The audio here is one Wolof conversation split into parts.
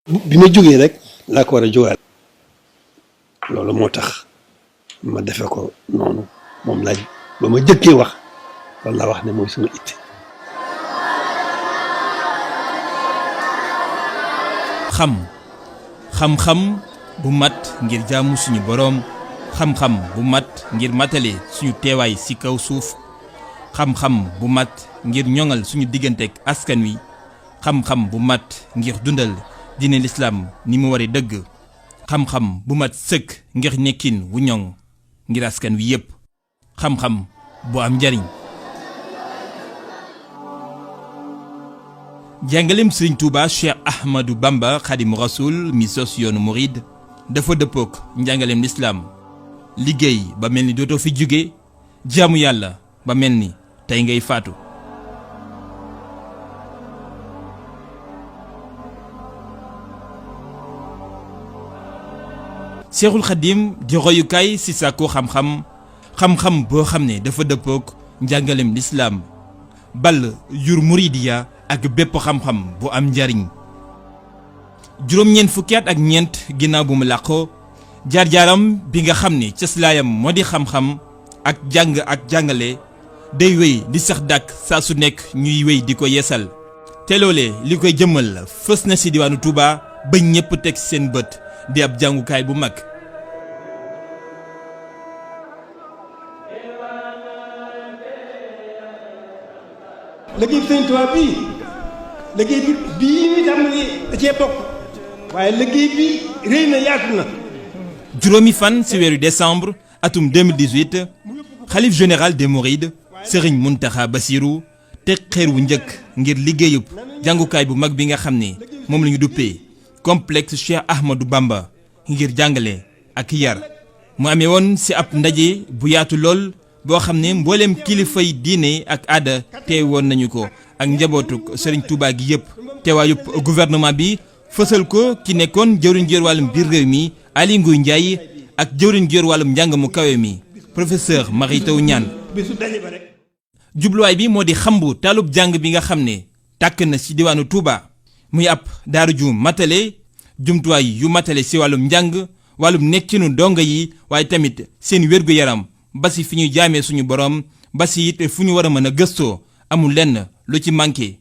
bi ma jógee rek laa ko war a jógaat loolu moo tax ma defe ko noonu moom laaj ba ma jëkkee wax loolu laa wax ne mooy sama itte. xam-xam bu mat ngir jaamu suñu boroom, xam-xam bu mat ngir matale suñu teewaay ci kaw suuf, xam-xam bu mat ngir ñoŋal suñu digganteeg askan wi, xam-xam bu mat ngir dundal diine lislaam ni mu waree dëgg, xam-xam bu mat sëkk ngir nekkin wu ñoŋ ngir askan wi yépp, xam-xam bu am njariñ. jàngaleem Sëriñ Tuuba Cheikh Ahmadou Bamba Xaadimu Rasuul mi sos yoonu murid dafa dëppook njàngaleem lislaam, liggéey ba mel ni dootoo fi jóge, jaamu yàlla ba mel ni tey ngay faatu. Seexul Xadiim di royukaay ci sàkku xam-xam, xam-xam boo xam ne dafa dëppook njàngaleem lislaam, ball yur muridiya ak bépp xam-xam bu am njariñ. juróom-ñeent fukki at ak ñeent ginnaaw bu mu làqoo, jaar-jaaram bi nga xam ne cëslaayam moo di xam-xam ak jàng ak jàngale day wéy di sax dàkk saa su nekk ñuy wéy di ko yeesal. te loolee li koy jëmmal fës na ci diwaanu Touba ba ñépp teg seen bët di ab jàngukaay bu mag. liggéey bi Sëriñ Tuubaa bii liggéey bii ñu tàmbali da cee bokk waaye liggéey bi rëy na yaatu na. juróomi fan ci weeru décembre atum 2018 xalif général des Mourides Serigne Mountakha Bassirou teg xeer wu njëkk ngir liggéeyub jàngukaay bu mag bi nga xam ne moom la ñu duppee complexe Cheikh Ahmadou Bamba ngir jàngale ak yar. mu amee woon ci ab ndaje bu yaatu lool boo xam ne mbooleem kilifay diine ak aada teewoon nañu ko ak njabootuk Serigne Touba gi yëpp. teewaayub gouvernement bi fësal ko ki nekkoon jëwriñ jër wàllum biir réew mi Aly Ngouille Ndiaye ak jëwriñ jër wàllum njàng mu kawe mi professeur Mary Teuw Niane. jubluwaay bi moo di xambu taalub jàng bi nga xam ne tàkk na ci diwaanu Touba muy ab daaru ju matale, jumtuwaay yu matale ci wàllum njàng, wàllum nekkinu donga yi, waaye tamit seen wér-gu-yaram ba ci fi ñuy jaamee suñu borom, ba ci it fu ñu war a mën a gëstoo amul lenn lu ci manqué.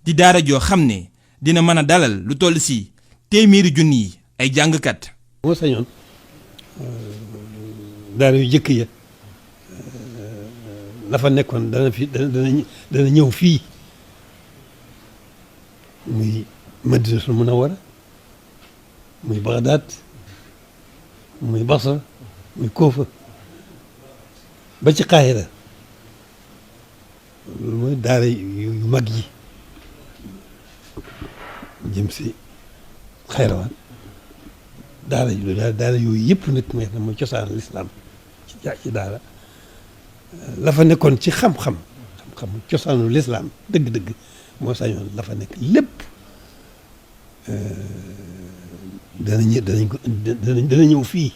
di daara joo xam ne dina mën a dalal lu toll ci téeméeri junni yi ay jàngkat. moo sañoon daara yu jëkk ya la fa nekkoon dana ñëw fii muy Madinatul Munawwara, muy Bagdaad, muy Basra, muy Kuufa ba ci Qaahira. loolu mooy daara yu mag yi jëm si Xayrawaan daara yooyu yëpp nag mooy cosaanu lislaam ci daara la fa nekkoon ci xam-xam cosaanu lislaam dëgg-dëgg moo sañoon la fa nekk lépp dana ñëw fii.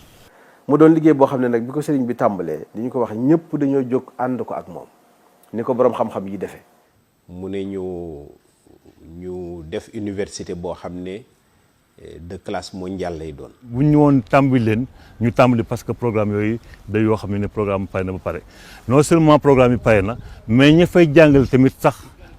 mu doon liggéey boo xam ne nag bi ko sëriñ bi tàmbalee li ñu ko wax ñëpp dañoo jóg ànd ko ak moom ni ko boroom xam-xam yi defee. mu ne ñu def université boo xam ne de classe mondiale lay doon. bu ñu woon tàmbali leen ñu tàmbali parce que programme yooyu day yoo xam ne programme pare na ba pare non seulement programme yi pare na mais ña fay jàngale tamit sax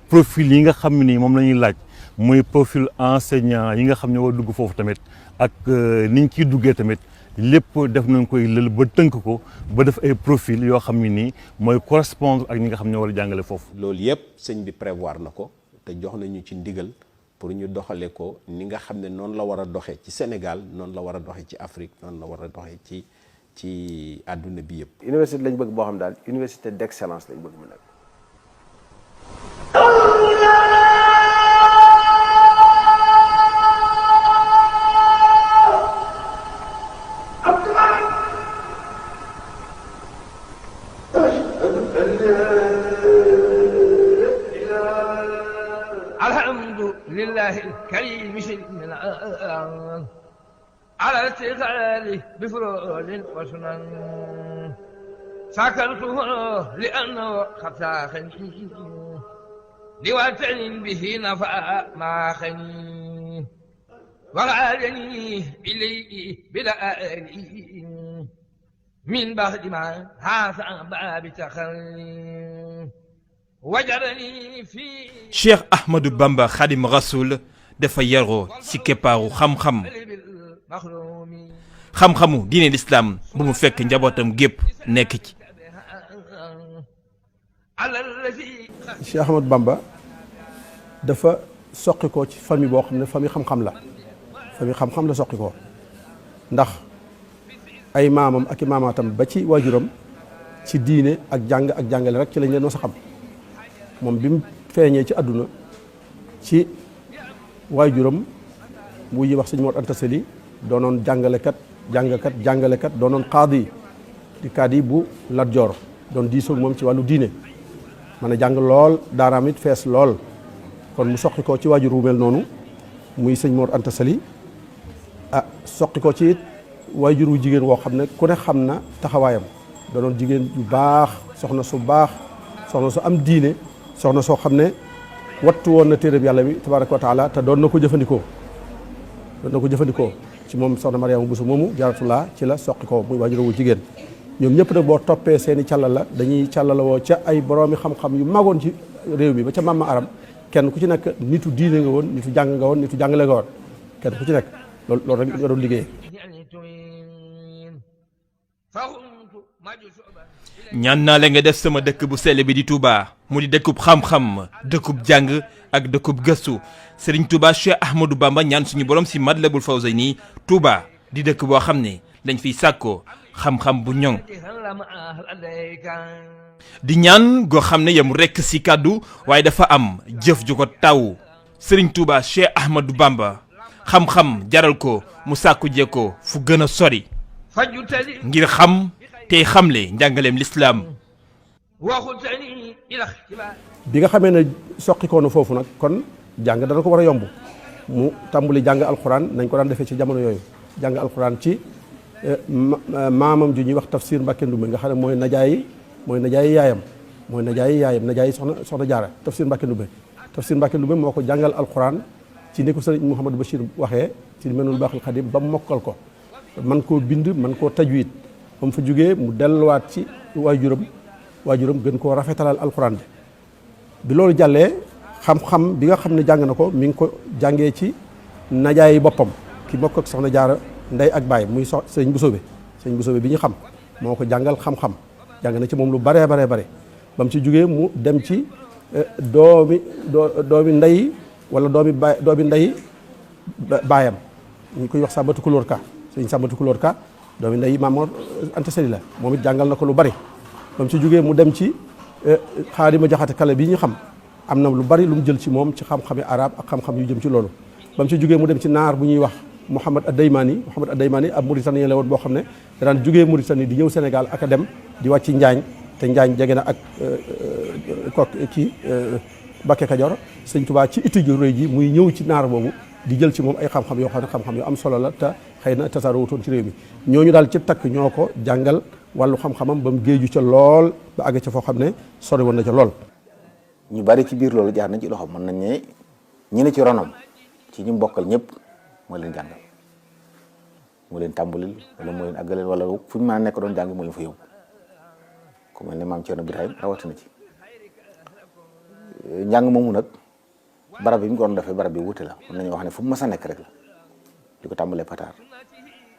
profil yi nga xam ne nii moom la ñuy laaj muy profil enseignant yi nga xam ne war dugg foofu tamit ak ni ñu ciy duggee tamit lépp def nañ koy lël ba tënk ko ba def ay profil yoo xam ne nii mooy correspondre ak ñi nga xam ne war a jàngale foofu. loolu yëpp sëñ bi prévoir na ko te jox nañu ci ndigal pour ñu doxale ko ni nga xam ne noonu la war a doxee ci Sénégal noonu la war a doxee ci Afrique noonu la war a doxee ci àdduna bi yëpp. université lañ bëgg boo xam daal université d'excellence lañ bëgg mu nekk. لله الكريم شيء على ارتقاله بفرول وسنن سكرته لأنه خطاخني لواتن به نفع ما خني وغادني إليه بدأني من بعد ما هذا باب تخلي وجرني في Cheikh Ahmadou Bamba Khadim Rasoul dafa yaroo ci keppaaru xam-xam المخلوم xam-xamu diine l'islam bu mu fekk njabootam gépp nekk ci. على الذي Cheikh Ahmadou Bamba dafa soqi ko ci famille boo xam ne famille xam-xam la famille xam-xam la soqi ko ndax ay maamam ak i maamaatam ba ci waajuram ci diine ak jàng ak jàngale rek ci lañ leen mos a xam moom bi mu feeñee ci àdduna ci waajuram bu ñuy wax sëñ Mor Anta Sali doonoon jàngalekat doonoon qaadi di kaadi bu Lat Joor doon diisoog moom ci wàllu diine mën a jàng lool daaraam it fees lool kon mu soqi ko ci waajur wu mel noonu muy sëñ Mor Anta Sali soqi ko ci it waajur wu jigéen woo xam ne ku ne xam na taxawaayam doonoon jigéen yu baax soxna su baax soxna su am diine soxna soo xam ne wattu woon na téereb yàlla bi tabaaraka wa taala te doon na ko jëfandikoo ci moom soxna Mariama Bousso moomu Jaaratullah ci la soqi ko muy waajur wu jigéen ñoom ñëpp nag boo toppee seeni càllala dañuy càllala woo ca ay boroomi xam-xam yu magoon ci réew mi ba ca Mama Aram kenn ku ci nekk nitu diine nga woon nitu jàng nga woon nitu jàngale nga woon kenn ku ci nekk loolu rek nga doon liggéey. ñaan naa la nga def sama dëkk bu sell bi di Touba mu di dëkkub xam-xam dëkkub jàng ak dëkkub gëstu Serigne Touba Cheikh Ahmadou Bamba ñaan suñu borom si Matlabul Fawzayni Touba di dëkk boo xam ne dañ fiy sàkkoo xam-xam bu ñoŋ di ñaan goo xam ne yam rekk si kàddu waaye dafa am jëf ju ko taw Serigne Touba Cheikh Ahmadou Bamba xam-xam jaral ko mu sàkku jee ko fu gën a sori ngir xam tey xamle njàngaleem lislaam bi nga xamee ne soqikoo na foofu nag kon jàng dana ko war a yomb mu tàmbali jàng alxuraan nañ ko daan defee ci jamono yooyu jàng alxuraan ci maamam ju ñuy wax Tafsir Mbàkke Ndumbe nga xam ne mooy najaayi yaayam najaayi soxna Jaara Tafsir Mbàkke Ndumbe moo ko jàngal alxuraan ci ni ko sëriñ Mouhamadou Bachir waxee ci Minanul Baaxil Xadim ba mokkal ko man koo bind man koo tajwid ba mu fa jógee mu delluwaat ci waajuram gën koo rafetalal alxuraan bi loolu jàllee xam-xam bi nga xam ne jàng na ko mi ngi ko jàngee ci najaayi boppam ki bokk ak soxna Jaara ndey ak baay muy sëñ Busoobe bi ñu xam moo ko jàngal xam-xam jàng na ci moom lu baree bare ba mu ci jógee mu dem ci doomi ndey wala doomi ndey baayam ñu koy wax Sàmbatu Kulóor Ka sëñ Sàmbatu Kulóor Ka doomi ndey Maam Mor Anta Sali la moom it jàngal na ko lu bari ba mu ci jógee mu dem ci Xaadima Jaxate Kala bi ñu xam am na lu bari lu mu jël ci moom ci xam-xami arab ak xam-xam yu jëm ci loolu ba mu ci jógee mu dem ci naar bu ñuy wax Mouhamad Addaymani ab Mauritanie la woon boo xam ne daan jógee Mauritanie di ñëw Sénégal ak a dem di wàcc Njaañ te Njaañ jege na ak Bakke Kajoor sëñ Tuubaa ci itti ju rëy ji muy ñëw ci naar boobu di jël ci moom ay xam-xam yoo xam ne xam-xam yu am solo la te xëy na tasaaroo wutoon ci réew mi ñooñu daal ci takk ñoo ko jàngal wàllu xam-xamam ba mu géeju ca lool ba àgg ca foo xam ne sori woon na ca lool. ñu bari ci biir loolu jaar nañ ci loxo mën nañ ne ñi ne ci ronom ci ñu bokkal ñëpp moo leen jàngal moo leen tàmbalil wala moo leen àggaleel wala fu ñu mën a nekk doon jàng moo leen fa yóbbu ku mel ne maam Cerno Birahim rawatina ci njàng moomu nag barab yi mu ko doon defee barab bi wuute la mën nañu wax ne fu mu mës a nekk rek la di ko tàmbalee Pataar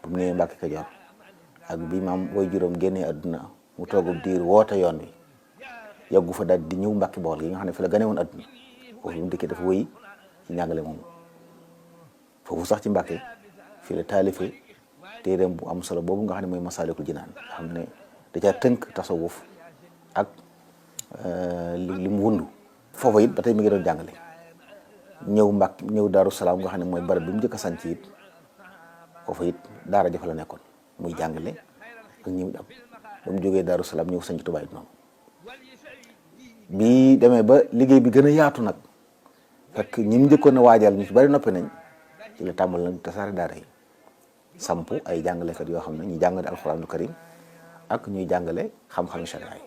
bu mu ñëwee Mbàkke Kajoor ak bi maam way juróom génnee àdduna mu toogub diir woote yoon wi yàggu fa daal di ñëw Mbàkke Bawol yi nga xam ne fi la gane woon àdduna foofu bi mu dikkee dafa wëy ci njàngale moomu foofu sax ci Mbàkke fii la taalife téereem bu am solo boobu nga xam ne mooy Masaalikul Jinaan nga xam ne da caa tënk tasawuf ak li mu wundu foofu it ba tey mi ngi doon jàngale ñëw Mbàkke ñëw Daaru Salaam nga xam ne mooy barab bi mu njëkk a sanc it foofu it daara jafa la nekkoon muy jàngale ak ñëw am ba mu jógee Daaru Salaam ñëw sanc Tuubaa it noonu bi demee ba liggéey bi gën a yaatu nag fekk ñi mu njëkkoon a waajal ñu ci bari noppi nañ ci la tàmbal nag tasaare daara yi samp ay jàngalekat yoo xam ne ñu jàngale alxuraanu karim ak ñuy jàngale xam-xami sharia yi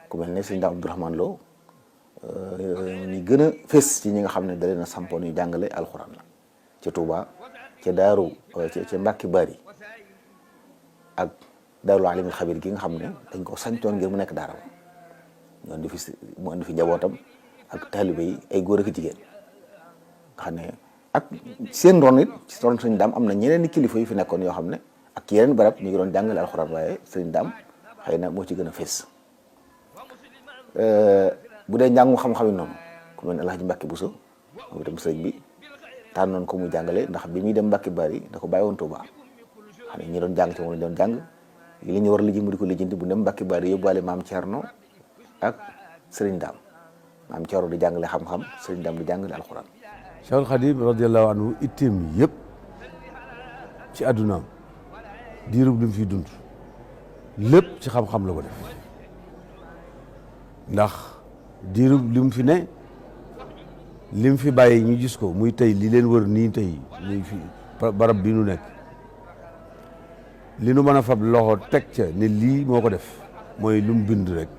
ku mel ne sëñ Daam Abdourahmane Lo ñi gën a fës ci ñi nga xam ne da leen a sampoon ñu jàngale alxuraan la ca Touba ca daaru ca Mbàkke Bari ak daarul alimul xabir gi nga xam ne dañ ko sañtoon ngir mu nekk daara mu indi fi njabootam ak taalibe yi ay góor ak jigéen nga xam ne ak seen ron it ci ron sëriñ Daam am na ñeneen i kilifa yu fi nekkoon yoo xam ne ak yeneen barab ñu ngi doon jàngale alxuraan waaye sëriñ Daam xëy na moo ci gën a fees bu dee njàngu xam-xam yi noonu ku mel ne Alaaji Mbàkke Buso moom itam sëriñ bi tànnoon ko mu jàngale ndax bi muy dem Mbàkke Bari da ko bàyyi woon Tuuba xam ne ñi doon jàng ci moom lañ doon jàng li ñu war a lijjanti mu di ko lijjanti bu dem Mbàkke Bari yóbbaale maam Thierno ak sëriñ Daam maam Thierno di jàngale xam-xam sëriñ Daam di jàngale alxuraan. Cheikhul Khadim radiyallahu anhu itteem yëpp ci àddunaam diirub li mu fiy dund lépp ci xam-xam la ko def ndax diirub li mu fi ne li mu fi bàyyi ñu gis ko muy tey li leen wër nii tey muy fi barab bi nu nekk li nu mën a fab loxo teg ca ne lii moo ko def mooy lu mu bind rek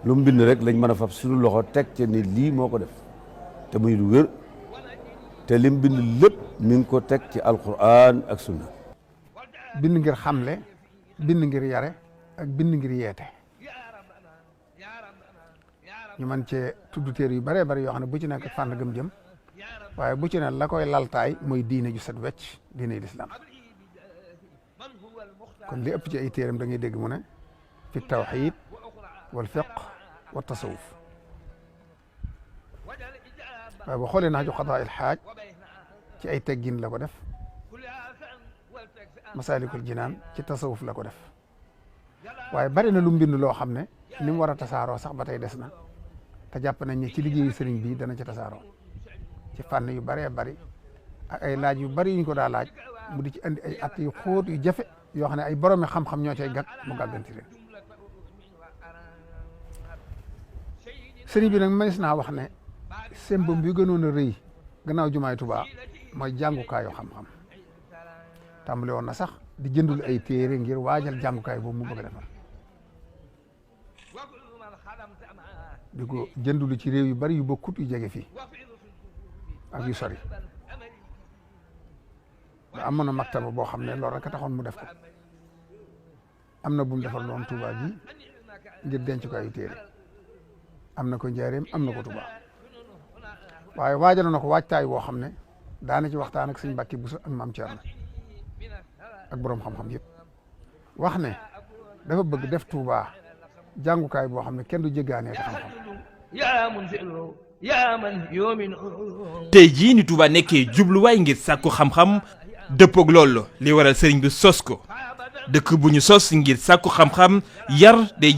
lu mu bind rek lañ mën a fab suñu loxo teg ca ne lii moo ko def te muy lu wér te lim bind lépp mi ngi ko teg ci alquran ak sunna. bind ngir xamle bind ngir yare ak bind ngir yeete ñu mën cee tudd téere yu bëree bëri yoo xam ne bu ci nekk fànn gëm jëm waaye bu ci ne la koy laltaay mooy diine ju set wecc diine lislaam kon li ëpp ci ay téeram da ngay dégg mu ne fi tawxid wal fiq wa tasawuf waaye boo xoolee naaju xadaa il xaaj ci ay teggin la ko def masaalikul jinaan ci tasawuf la ko def waaye bari na lu mbind loo xam ne ni mu war a tasaaroo sax ba tey des na te jàpp nañ ne ci liggéeyu sëriñ bi dana ci tasaaroo ci fànn yu bëree bëri ak ay laaj yu bëri yu ñu ko daa laaj mu di ci andi ay at yu xóot yu jafe yoo xam ne ay boromi xam-xam ñoo cay gàtt mu gàgganti leen sëriñ bi nag mënees naa wax ne sembam bi gënoon a rëy gannaaw jumaay Tuubaa mooy jàngukaayu xam-xam tàmbale woon na sax di jëndul ay téere ngir waajal jàngukaay boobu mu bëgg a defar di ko jëndulu ci réew yu bari yu bokkut yu jege fii ak yu sori ba amoon na maktaba boo xam ne loolu rek a taxoon mu def ko am na bu mu defar loon Tuubaa gi ngir denc ko ay téere am na ko Njaaréem am na ko Tuubaa waaye waajal na ko waajtaay boo xam ne daana ci waxtaan ak sëñ Mbàkke Buso ak maam Cerno ak boroom xam-xam yëpp wax ne dafa bëgg def Tuubaa jàngukaay boo xam ne kenn du jéggaanee te xam-xam tey jii ni Touba nekkee jubluwaay ngir sàkku xam-xam dëppoog loolu li waral sëriñ bi sos ko dëkk bu ñu sos ngir sàkku xam-xam yar day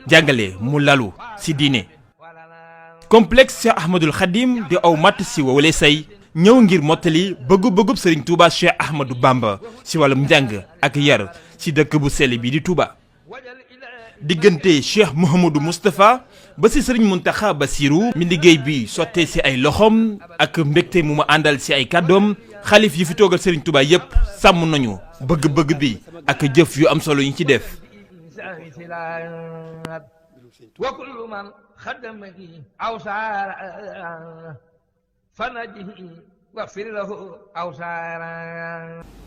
jàngale mu lalu si diine complexe Cheikh Ahmadul Khadim di aw matt si wowale say ñëw ngir mottali bëggu-bëggub sëriñ Touba Cheikh Ahmadou Bamba si wàllum njàng ak yar si dëkk bu sell bi di Touba diggante Cheikh Mouhamadou Moustapha ba si sëriñ Mountakha Bassirou mi liggéey bi sottee si ay loxoom ak mbégte mu ma àndal si ay kàddoom xalif yi fi toogal sëriñ Touba yëpp sàmm nañu bëgg-bëgg bi ak jëf yu am solo yi ci def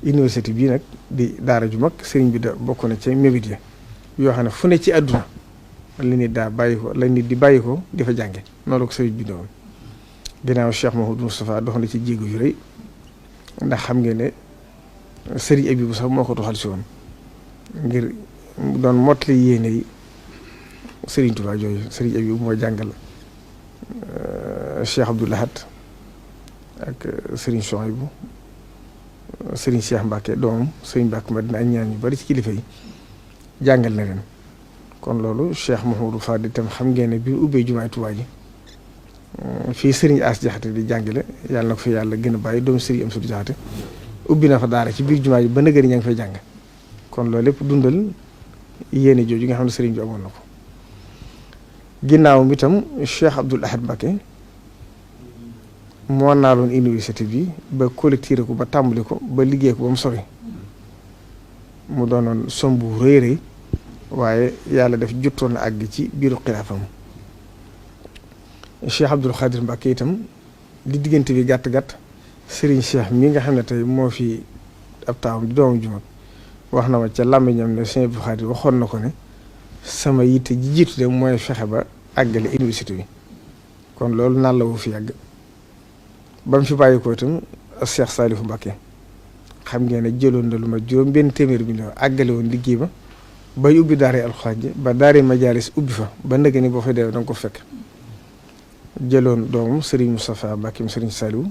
université bii nag di daara ju mag sëriñ bi da bokk na ci mébét ya yoo xam ne fu ne ci àdduna la nit daa bàyyi ko la nit di bàyyi ko di fa jànge noonu la ko sëriñ bi doon ginnaaw Cheikh Mouhamadou Moustapha dox na ci jéego yu rëy ndax xam ngeen ne sëriñ Abibu sax moo ko toxal si woon ngir doon mottali yéene yi sëriñ Touba jooju sëriñ Abibu moo jàngal Cheikh Abdoul Ahad ak sëriñ Souhaïbou sëriñ Cheikh Mbacke doomam sëriñ Mbacke Madina ak ñaan yu bari ci kilifa yi jàngal na leen kon loolu Cheikh Mouhamadou Fadil itam xam ngeen ne bi ubbee jumaay Tuubaa ji fii sëriñ As Jaxate di jàngale yàlla na ko fi yàlla gën a bàyyi doomu sëriñ Amsatu Jaxate ubbi na fa daara ci biir jumaa ji ba nëgëri ña ngi fay jàng kon loolu lépp dundal yéene jooju nga xam ne sëriñ bi amoon na ko ginnaaw bi itam Cheikh Abdoul Ahad Mbacké moo naaloon université bi ba collecté ko ba tàmbali ko ba liggéey ko ba mu sori mu doonoon sombu rëy rëy waaye yàlla def jottoon na àgg ci biiru xilaafam Cheikh Abdoul Khadir Mbacké itam li diggante bi gàtt-gàtt Serigne Cheikh mi nga xam ne tey moo fi ab taawam di doomu jumat wax na ma ca làmmiñam ne Sëñ Abdou Khadre waxoon na ko ne sama yitte ji jiitu de mooy fexe ba àggale université bi kon loolu naan la wu fi yàgg ba mu fi bàyyi ko itam Cheikh Salifou Mbacké xam ngeen ne jëloon na lu ma juróom benn téeméer million àggale woon liggéey ba bay ubbi daare alxuraan ji ba daare majaalis ubbi fa ba ndëgg ni boo fa dee danga ko fekk jëloon doomam Serigne Moustapha Mbacké Serigne Saliou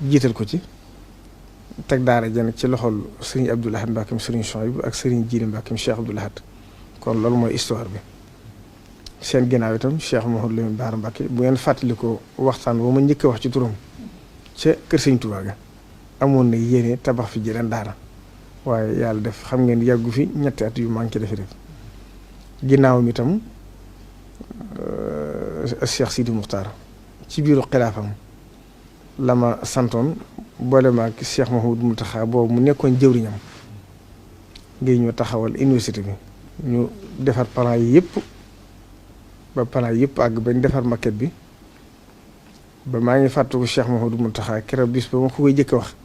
jiital ko ci teg daara jën ci loxol Serigne Abdou Lahad Mbacké Serigne Souhaïbou ak Serigne Djili Mbacké Cheikh Abdou Lahad kon loolu mooy histoire bi seen ginnaaw itam Cheikh Mouhamadou Lamine Bara Mbacké bu ngeen fàttali ko waxtaan boo ma njëkk a wax ci turam ca kër Serigne Touba ga amoon na yéene tabax fi jëleen daara waaye yàlla def xam ngeen yàggu fi ñetti at yu manqué defi def ginnaaw mi itam Cheikh Sidi Moukhtar ci biiru xilaafam la ma santoon boole ma ak Cheikh Mouhamadou Mountakha boobu mu nekkoon jëwriñam ngir ñu taxawal université bi ñu defar plan yi yëpp ba plan yëpp àgg bañ defar maquette bi ba maa ngi fàttaliku Cheikh Mouhamadou Mountakha keroog bis ba ma ko koy jëkk a wax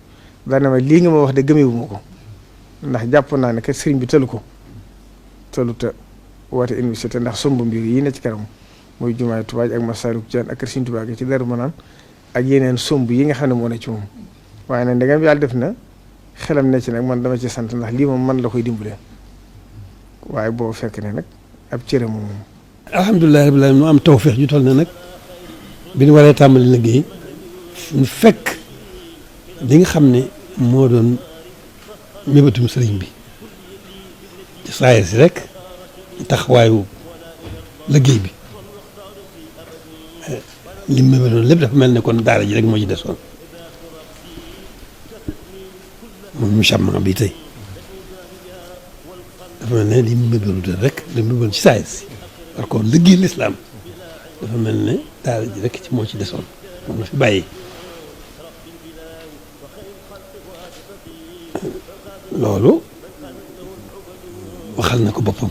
daanaka lii nga ma wax de gëmeewu ma ko ndax jàpp naa ne kat sëriñ bi tëlu ko tëlu te woote université ndax somb mbir yi ne ci kanam mooy jumaay Tuubaa ak Masaalikul Jinaan ak kër Sëriñ Tuubaa gi ci Daaru Manaan ak yeneen somb yi nga xam ne moo ne ci moom waaye nag ndegam yàlla def na xelam ne ci nag man dama ci sant ndax lii moom man la koy dimbalee waaye boo fekk ne nag ab cëre moom. alhamdulilah rabbil aalamiin nu am tawfeex ju toll ne nag bi ñu waree tàmbali liggéey ñu fekk li nga xam ne moo doon mébatum sëriñ bi ci saayir si rek taxawaayu liggéey bi li mu mébatoon lépp dafa mel ne kon daara ji rek moo ci desoon moom mu sàmm bi tey dafa mel ne li mu mébatoon rek li mu mébatoon ci saayir si par contre liggéey lislaam dafa mel ne daara ji rek ci moo ci desoon moom la fi bàyyi loolu waxal na ko boppam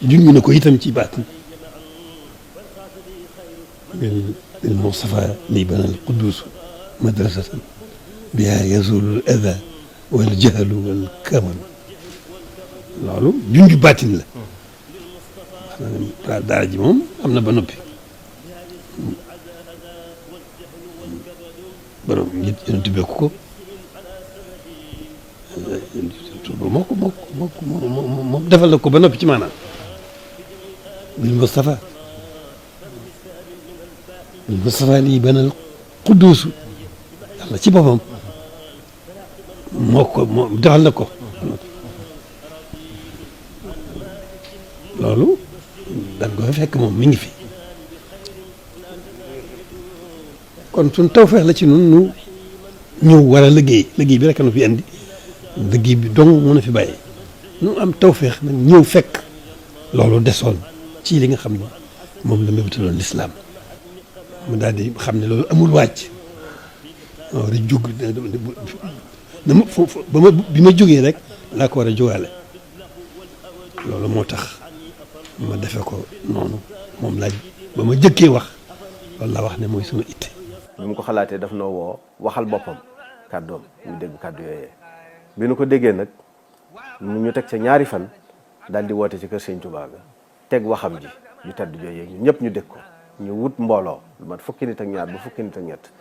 junñu na ko itam ci baat bil Mustafa li banal quddus madrasatan biha yazulu al adha wal jahlu wal kamal loolu junju baatin la wax na daara ji moom am na ba noppi borom yonent bi ko moo defal na ko ba noppi ci maanaam bil Mustafa lii banal qudduusu yàlla ci boppam moo defal na ko loolu da nga koy fekk moom mi ngi fi kon suñ tawfeex la ci nun nu ñëw war a liggéey bi rek nu fi andi liggéey bi dong mën a fi bàyyi nu am tawfeex nag ñëw fekk loolu desoon ci li nga xam ne moom la mébétaloon lislaam mu daal di xam ne loolu amul wàcc waaw rek jóg bi ma jógee rek laa ko war a jógaale loolu moo tax ma defe ko noonu moom laaj ba ma jëkkee wax loolu laa wax ne mooy sama itte bi mu ko xalaatee daf noo woo waxal boppam kàddoom ñu dégg kàddu yooyee bi nu ko déggee nag ñu teg ca ñaari fan daal di woote ci kër Sëñ Tuubaa ga teg waxam ji ñu tedd jooyee ñu ñëpp ñu dégg ko ñu wut mbooloo lu mat fukki nit ak ñaar ba fukki nit ak ñett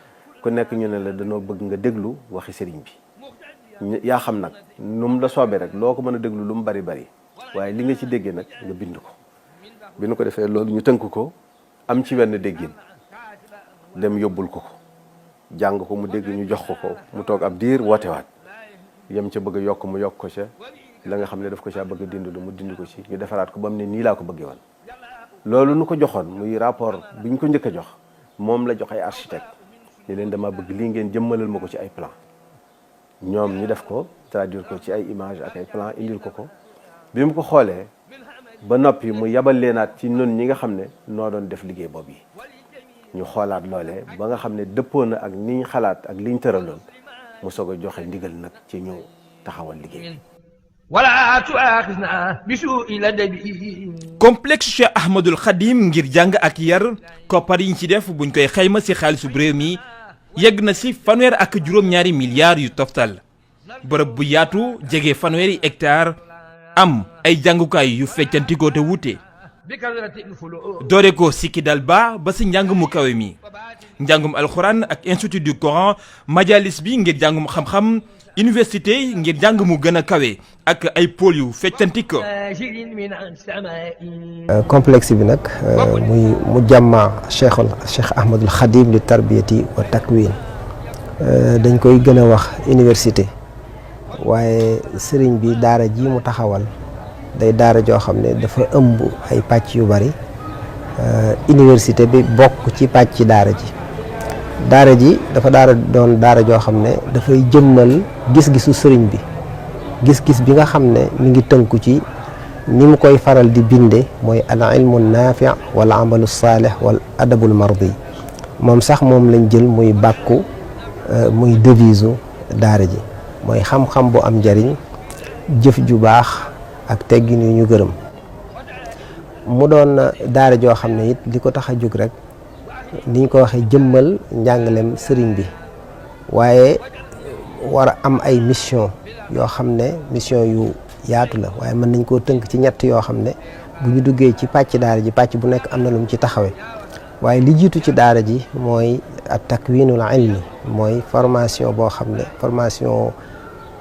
ku nekk ñu ne la danoo bëgg nga déglu waxi sëriñ bi yaa xam nag nu mu la soobee rek loo ko mën a déglu lu mu bari bari waaye li nga ci déggee nag nga bind ko bi nu ko defee loolu ñu tënk ko am ci wenn déggin dem yóbbul ko jàng ko mu dégg ñu jox ko mu toog ab diir wootewaat yem ca bëgg a yokk mu yokk ko ca la nga xam ne daf ko caa bëgg a dindi lu mu dindi ko ci ñu defaraat ko ba mu ne nii laa ko bëggee woon loolu nu ko joxoon muy rapport bi ñu ko njëkk a jox moom la jox ay architecte ni leen dama bëgg lii ngeen jëmmalal ma ko ci ay plan ñoom ñu def ko traduire ko ci ay image ak ay plan indil ko bi mu ko xoolee ba noppi mu yabal leenaat ci ñun ñi nga xam ne noo doon def liggéey boobu yi ñu xoolaat loolee ba nga xam ne dëppoo na ak niñ xalaat ak liñ tëraloon mu soog a joxe ndigal nag ci ñu taxawal liggéey ولا تؤاخذنا بسوء الأدب. complexe Cheikh Ahmadul Khadim ngir jàng ak yar koppar yi ñu ci def buñ koy xayma ci xaalisu réew mi yegg na ci fanweer ak juróom-ñaari milliards yu toftal bërëb bu yaatu jege fanweeri hectare am ay jàngukaay yu feccantikoo te wuute doore ko sikki dal ba ci njàng mu kawe mi njàngum alxuraan ak institut du Coran majalis bi ngir njàngum xam-xam université ngir njàng mu gën a kawe ak ay pôle yu feccantiko complexe bi nag muy mu jàmma Cheikh Ahmadul Khadim li tarbiyati wa takwin dañ koy gën a wax université waaye sëriñ bi daara ji mu taxawal day daara joo xam ne dafa ëmb ay pàcc yu bari université bi bokk ci pàcc daara ji dafa doon daara joo xam ne dafay jëmmal gis-gisu sëriñ bi gis-gis bi nga xam ne mi ngi tënku ci ni mu koy faral di binde mooy al ilmu naafi wal amalu saalih wal adabul mardi moom sax moom lañ jël muy bàkku muy devise daara ji mooy xam-xam bu am njariñ jëf ju baax ak teggin yu ñu gërëm mu doon daara joo xam ne it li ko tax a jóg rek ni ñu ko waxee jëmmal njàngalem sëriñ bi waaye war a am ay mission yoo xam ne mission yu yaatu la waaye mën nañ koo tënk ci ñett yoo xam ne bu ñu duggee ci pàcc daara ji pàcc bu nekk am na lu mu ci taxawe waaye li jiitu ci daara ji mooy at takwinul ilmi mooy formation boo xam ne formation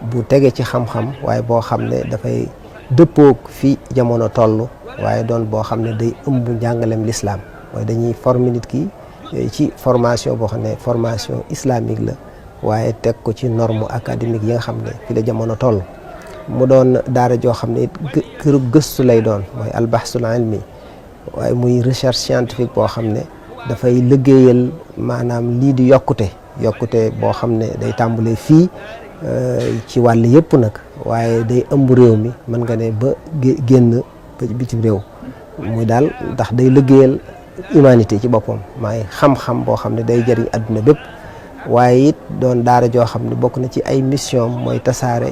bu tege ci xam-xam waaye boo xam ne dafay dëppoog fi jamono toll waaye doon boo xam ne day ëmb njàngalem l'islam mooy dañuy former nit ki ci formation boo xam ne formation islamique la waaye teg ko ci norme académique yi nga xam ne fi la jamono toll mu doon daara joo xam ne këru gëstu lay doon mooy albahsul ilmi waaye muy recherche scientifique boo xam ne dafay liggéeyal maanaam lii di yokkute boo xam ne day tàmbalee fii ci wàll yëpp nag waaye day ëmb réew mi mën nga ne ba génn bitim réew muy daal ndax day liggéeyal humanité ci boppam maay xam-xam boo xam ne day jëriñ adduna bépp waaye it doon daara joo xam ne bokk na ci ay mission mooy tasaare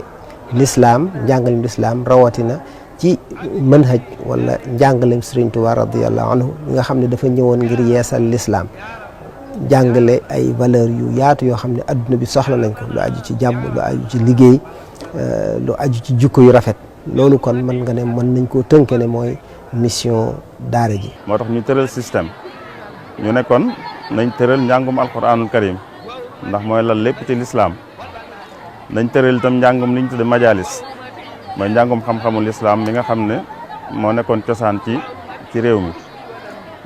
l'islam njàngalem l'islam rawatina ci manhaj wala njàngalem Sëriñ Tuubaa radiyallahu anhu nga xam ne dafa ñëwoon ngir yeesal l'islam jàngale ay valeur yu yaatu yoo xam ne adduna bi soxla nañ ko lu aju ci jàmm lu aju ci liggéey lu aju ci jikko yu rafet loolu kon mën nga ne mën nañ koo tënke ne mooy mission daara ji. moo tax ñu tëral système ñu ne kon nañ tëral njàngum alquranul karim ndax mooy lan lépp ci lislaam nañ tëral itam njàngum li ñu tudde majalis mooy njàngum xam-xamul lislaam mi nga xam ne moo nekkoon cosaan ci réew mi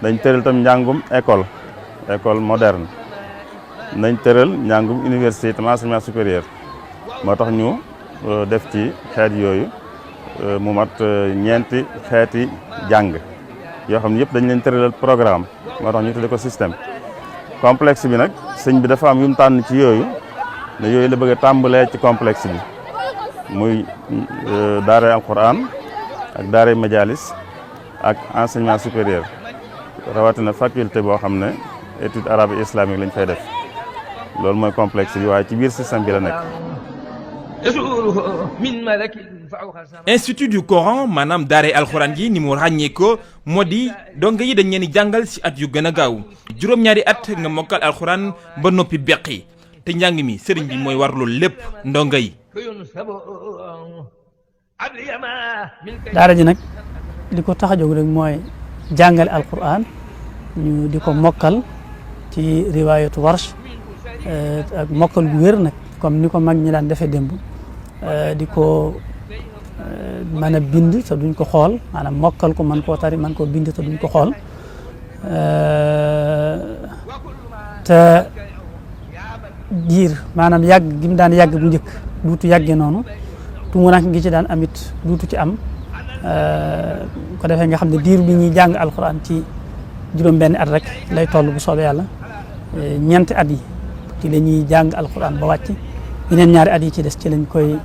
dañ tëral itam njàngum école moderne nañ tëral njàngum université itam enseignement supérieur moo tax ñu def ci xeet yooyu mu mat ñeenti xeeti jàng yoo xam ne yëpp dañ leen tëralal programme moo tax ñu tudde ko système complexe bi nag sëñ bi dafa am yu mu tànn ci yooyu ne yooyu la bëgg a tàmbalee ci complexe bi muy daaray alquran ak daaray majalis ak enseignement supérieur rawatina faculté boo xam ne étude arabe et islamique lañ fay def loolu mooy complexe bi waaye ci biir système bi la nekk. institut du Coran maanaam daaray alxuraan gi ni mu ràññee ko moo di donga yi dañ leen di jàngal ci at yu gën a gaaw juróom-ñaari at nga mokkal alxuraan ba noppi beqi te njàng mi sëriñ bi mooy war loolu lépp ndonga yi. daara ji nag li ko tax a jóg rek mooy jàngale alxuraan ñu di ko mokkal ci riwaayatu warsh ak mokkal gu wér nag comme ni ko mag ñi daan defee démb di ko mën a bind te duñ ko xool maanaam mokkal ko mën koo tari mën koo bind te duñ ko xool te diir maanaam yàgg gi mu daan yàgg bu njëkk duutu yàggee noonu tumuranke gi ci daan amit duutu ci am ko defee nga xam ne diir bi ñuy jàng alxuraan ci juróom-benn at rek lay toll bu soobee yàlla ñeenti at yi ci la ñuy jàng alxuraan ba wàcc yeneen ñaari at yi ci des ci lañ koy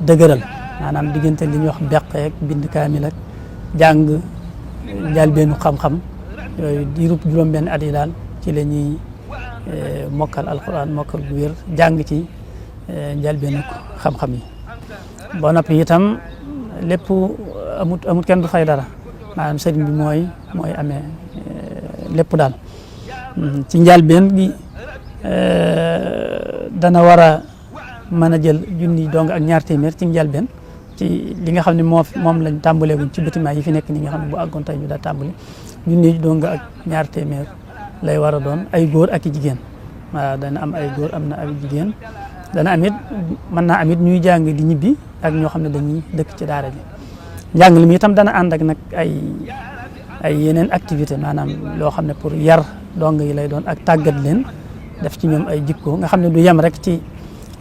dëgëral maanaam diggante li ñuy wax beqeek bind kaamil ak jàng njëlbeenu xam-xam yooyu diirub juróom-benn at yi daal ci la ñuy mokkal alxuraan mokkal gu wér jàng ci njëlbeenu xam-xam yi ba noppi itam lépp amut kenn du fay dara maanaam sëriñ bi mooy amee lépp daal ci njëlbéen gi dana war a mën a jël junni dong ak ñaar téeméer ci njëlbéen ci li nga xam ne moom lañ tàmbaleeguñ ci bâtiment yi fi nekk ni nga xam ne bu àggoon tey ñu daa tàmbali junni dong ak ñaar téeméer lay war a doon ay góor ak i jigéen waaw dana am ay góor am na ay jigéen dana am it mën naa am it ñuy jàng di ñibbi ak ñoo xam ne dañuy dëkk ci daara ji njàng mi itam dana ànd ak nag ay yeneen activité maanaam loo xam ne pour yar dong yi lay doon ak tàggat leen def ci ñoom ay jikko nga xam ne du yem rek ci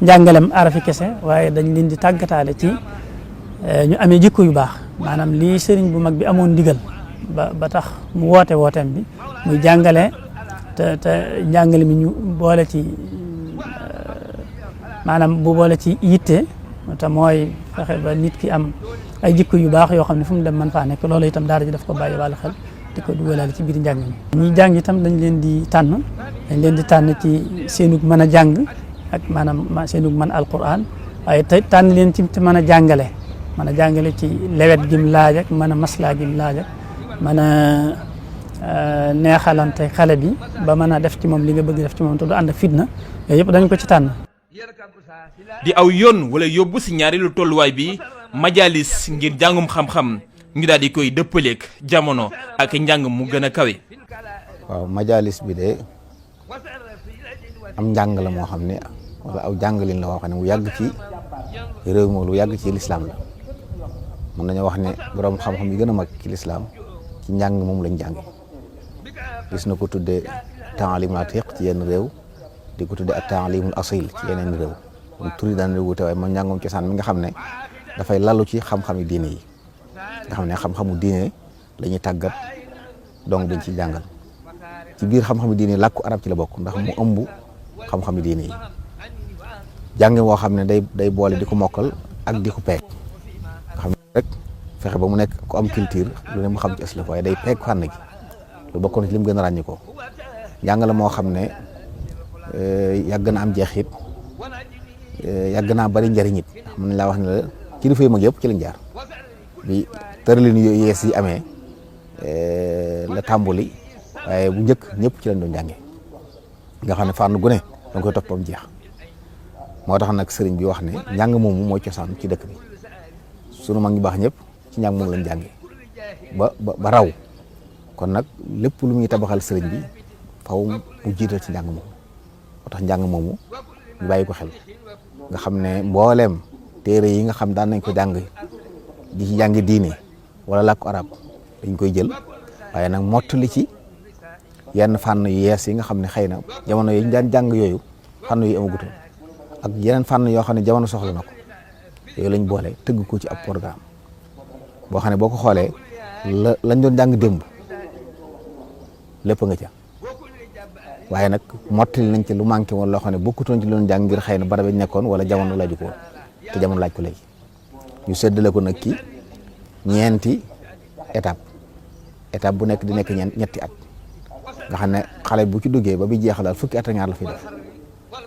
njàngalem arafi kese waaye dañ leen di tàggataale ci ñu amee jikko yu baax maanaam lii sëriñ bu mag bi amoon ndigal ba tax mu wooteem bi muy jàngale te njàngale mi ñu boole ci maanaam bu boole ci yitte te mooy fexe ba nit ki am ay jikko yu baax yoo xam ne fu mu dem mën faa nekk loolu itam daara ji daf ko bàyyi wàllu xel di ko dugalal ci biir njàng mi ñi jàng itam dañ leen di tànn ci seenug mën a jàng ak maanaam seenug mën alquran waaye te tànn leen ci mën a jàngale ci lewet gim laaj ak mën a maslaa gim laaj ak mën a neexalante xale bi ba mën a def ci moom li nga bëgg def ci moom te du ànd ak fitna yooyu yëpp dañ ko ci tànn. di aw yoon wala yóbbu si ñaareelu tolluwaay bi majalis ngir jàngum xam-xam ñu daal di koy dëppaleeg jamono ak njàng mu gën a kawe. waaw majalis bi de am njàng la moo xam ne wala aw jàngalin la woo xam ne mu yàgg ci réew mi lu yàgg ci lislaam la mën nañoo wax ne borom xam-xam yi gën a mag ci lislaam ci njàng moom lañ jànge gis na ko tuddee taalimul atiq ci yenn réew di ko tuddee ak taalimul asil ci yeneen réew kon tur yi daan na wute waaye moom njàngum cosaan mi nga xam ne dafay lalu ci xam-xami diine yi nga xam ne xam-xamu diine la ñuy tàggat donc dañ ci jàngal ci biir xam-xami diine yi làkku arab ci la bokk ndax mu ëmb xam-xami diine yi jàng woo xam ne day boole di ko mokkal ak di ko peeg nga xam ne rek fexe ba mu nekk ku am culture lu ne mu xam ci aslaf waaye day peeg fànn gi lu bokkoon ci lim gën a ràññi ko jàngale moo xam ne yàgg na am jeexit yàgg naa bari njëriñ it mën nañ laa wax ne la kilifa yu mag yëpp ci lañ jaar bi tëralin yu yees yi amee la tàmbali waaye bu njëkk ñëpp ci lañ doon jànge nga xam ne fànn gu ne da nga koy toppam jeex moo tax nag sëriñ bi wax ne njàng moomu mooy cosaan ci dëkk bi sunu mag ñu baax ñëpp ci njàng moomu lañ jànge ba raw kon nag lépp lu muy tabaxal sëriñ bi faw mu jiital ci njàng moomu moo tax njàng moomu ñu bàyyi ko xel nga xam ne mbooleem téere yi nga xam daan nañ ko jàng di ci jàngi diine wala làkku arab dañ koy jël waaye nag mottali ci yenn fànn yu yees yi nga xam ne xëy na jamono yi ñu daan jàng yooyu fànn yu amagutoon ak yeneen fànn yoo xam ne jamono soxla na ko yooyu lañ boole tëgg ko ci ab programme boo xam ne boo ko xoolee lañ doon jàng démb lépp nga ca waaye nag mottali nañ ci lu manqué woon loo xam ne bokkutoon ci loon jàng ngir xëy na barab yi nekkoon wala jamono laaju ko woon te jamono laaj ko léegi ñu séddale ko nag ki ñeenti étape bu nekk di nekk ñetti at nga xam ne xale bu ci duggee ba bi jeexal daal fukki at ak ñaar la fiy def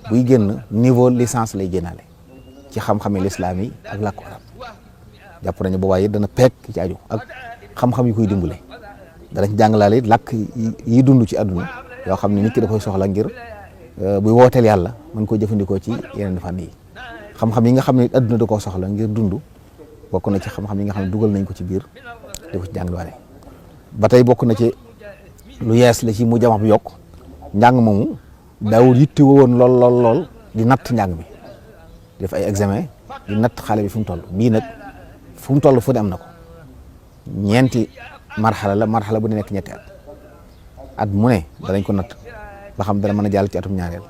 buy génn niveau licence lay génnaale ci xam-xami lislaam yi ak làkku arab jàpp nañu boobaa it dana peek ci aju ak xam-xam yi koy dimbale dana ci jàngalaale it làkk yi dund ci àdduna yoo xam ne nit ki da koy soxla ngir buy wooteel yàlla mën koo jëfandikoo ci yeneen fànn yi xam-xam yi nga xam ne àdduna da koo soxla ngir dund bokk na ci xam-xam yi nga xam ne dugal nañ ko ci biir di ko ci jàngalaale ba tey bokk na ci lu yees la ci mu jamax bi yokk njàng moomu daawul yitte woon lool di natt njàng mi def ay examen di natt xale bi fu mu toll bii nag fu mu toll fu ne am na ko ñeenti marxala bu ne nekk ñetti at mu ne danañ ko natt ba xam dana mën a jàll ci atum ñaareel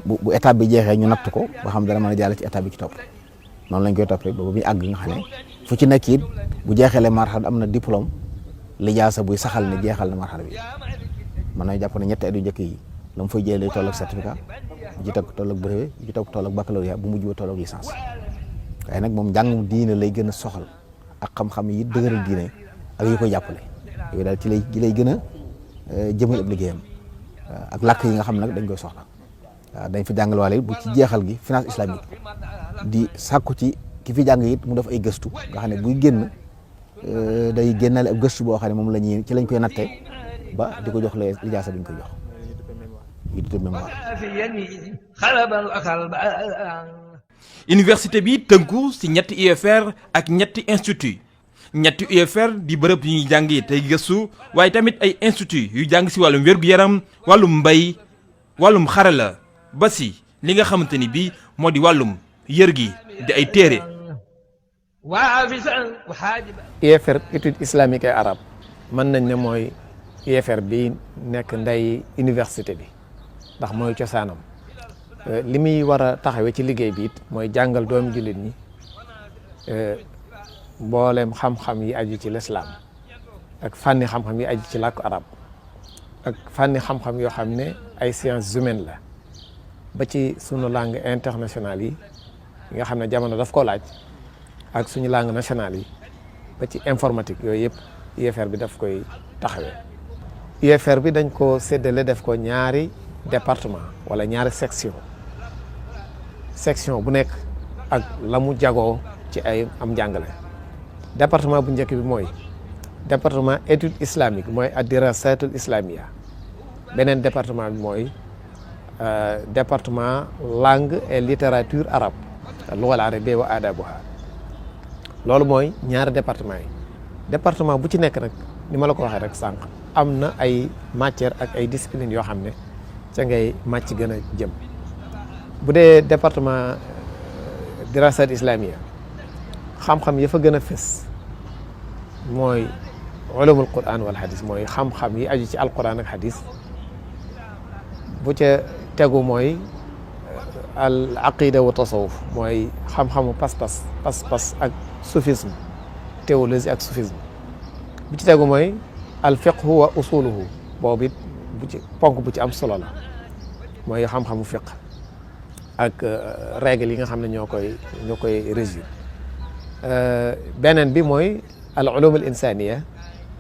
bu étape bi jeexee ñu natt ko ba xam dana mën a jàll ci étape bi ci topp noonu lañ koy topp rek ba muy àgg nga xam ne fu ci nekk it bu jeexeele marxala am na diplôme lijaasa buy saxal ne jeexal na marxala bi mën na jàpp ne ñetti at yu njëkk yi la mu fay jëlee toll ak certificat bu ci teg toll ak brevet bu ci teg toll ak baccalauréat bu mujj ba toll ak licence waaye nag moom njàngum diine lay gën a soxal ak xam-xam yi dëgëral diine ak yi koy jàppale yooyu daal ci lay gën a jëmal ab liggéeyam ak làkk yi nga xam nag dañ koy soxla waaw dañ fi jàngal waale bu ci jeexal gi finance islamique di sàkku ci ki fi jàng it mu def ay gëstu nga xam ne buy génn day génnale ab gëstu boo xam ne moom la ñuy ci lañ koy natte ba di ko jox lijaasa bi ñu koy jox yi di mémoire. université bi tënku ci ñetti UFR ak ñetti institut ñetti UFR di bërëb yu ñuy jàngi tey gëstu waaye tamit ay institut yu jàng ci wàllum wér-gu-yaram wàllum mbay wàllum xarala ba ci li nga xamante ni bii moo di wàllum yër gi di ay téere. UFR étude islamique et arabe mën nañ ne mooy UFR bi nekk ndey université bi ndax mooy cosaanam li muy war a taxawee ci liggéey bi it mooy jàngal doomu jullit ñi mboolem xam-xam yi aju ci lislaam ak fànni xam-xam yi aju ci làkku arab ak fànni xam-xam yoo xam ne ay sciences humaines la ba ci sunu langue internationale yi nga xam ne jamono daf ko laaj ak suñu langue nationale yi ba ci informatique yooyu yëpp UFR bi daf koy taxawee. UFR bi dañ ko séddale def ko ñaari département wala ñaari section bu nekk ak la mu jagoo ci ay am njàngale. département bu njëkk bi mooy département étude islamique mooy ad-dirasatul islamia beneen département bi mooy département langue et littérature arabe al-lugha al-arabiyya wa adabuha loolu mooy ñaari département yi département bu ci nekk nag ni ma la ko waxee rek sànq am na ay matière ak ay discipline yoo xam ne ca ngay màcc gën a jëm bu dee département dirasat islamia xam-xam ya fa gën a fës mooy ulumul quran wal hadis mooy xam-xam yi aju ci alquran ak hadis bu ca tegu mooy al aqida wa tasawuf mooy xam-xamu pas-pas ak soufisme théologie ak soufisme bu ci tegu mooy al fiqhu wa usuluhu boobu it bu ci ponk bu ci am solo la mooy xam-xamu fiq ak règle yi nga xam ne ñoo koy régir beneen bi mooy al ulum al insaniya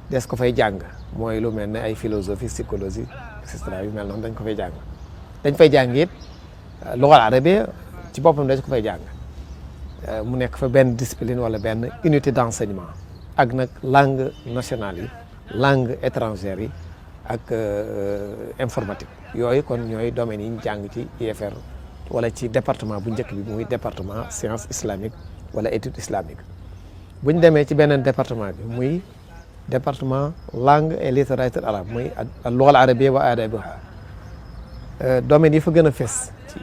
des ko fay jàng mooy lu mel ne ay philosophie psychologie et cetera yu mel noonu dañ ko fay jàng dañ fay jàng it lugal arabe ci boppam dañ ko fay jàng mu nekk fa benn discipline wala benn unité d'enseignement ak nag langue nationale yi langue étrangère yi ak informatique yooyu kon ñooy domaines yi ñu jàng ci UFR wala ci département bu njëkk bi muy département science islamique wala étude islamique bu ñu demee ci beneen département bi muy département langue et littérature arabe muy al-lugha al-arabiyya wa adabuha domaines yi fa gën a fes ci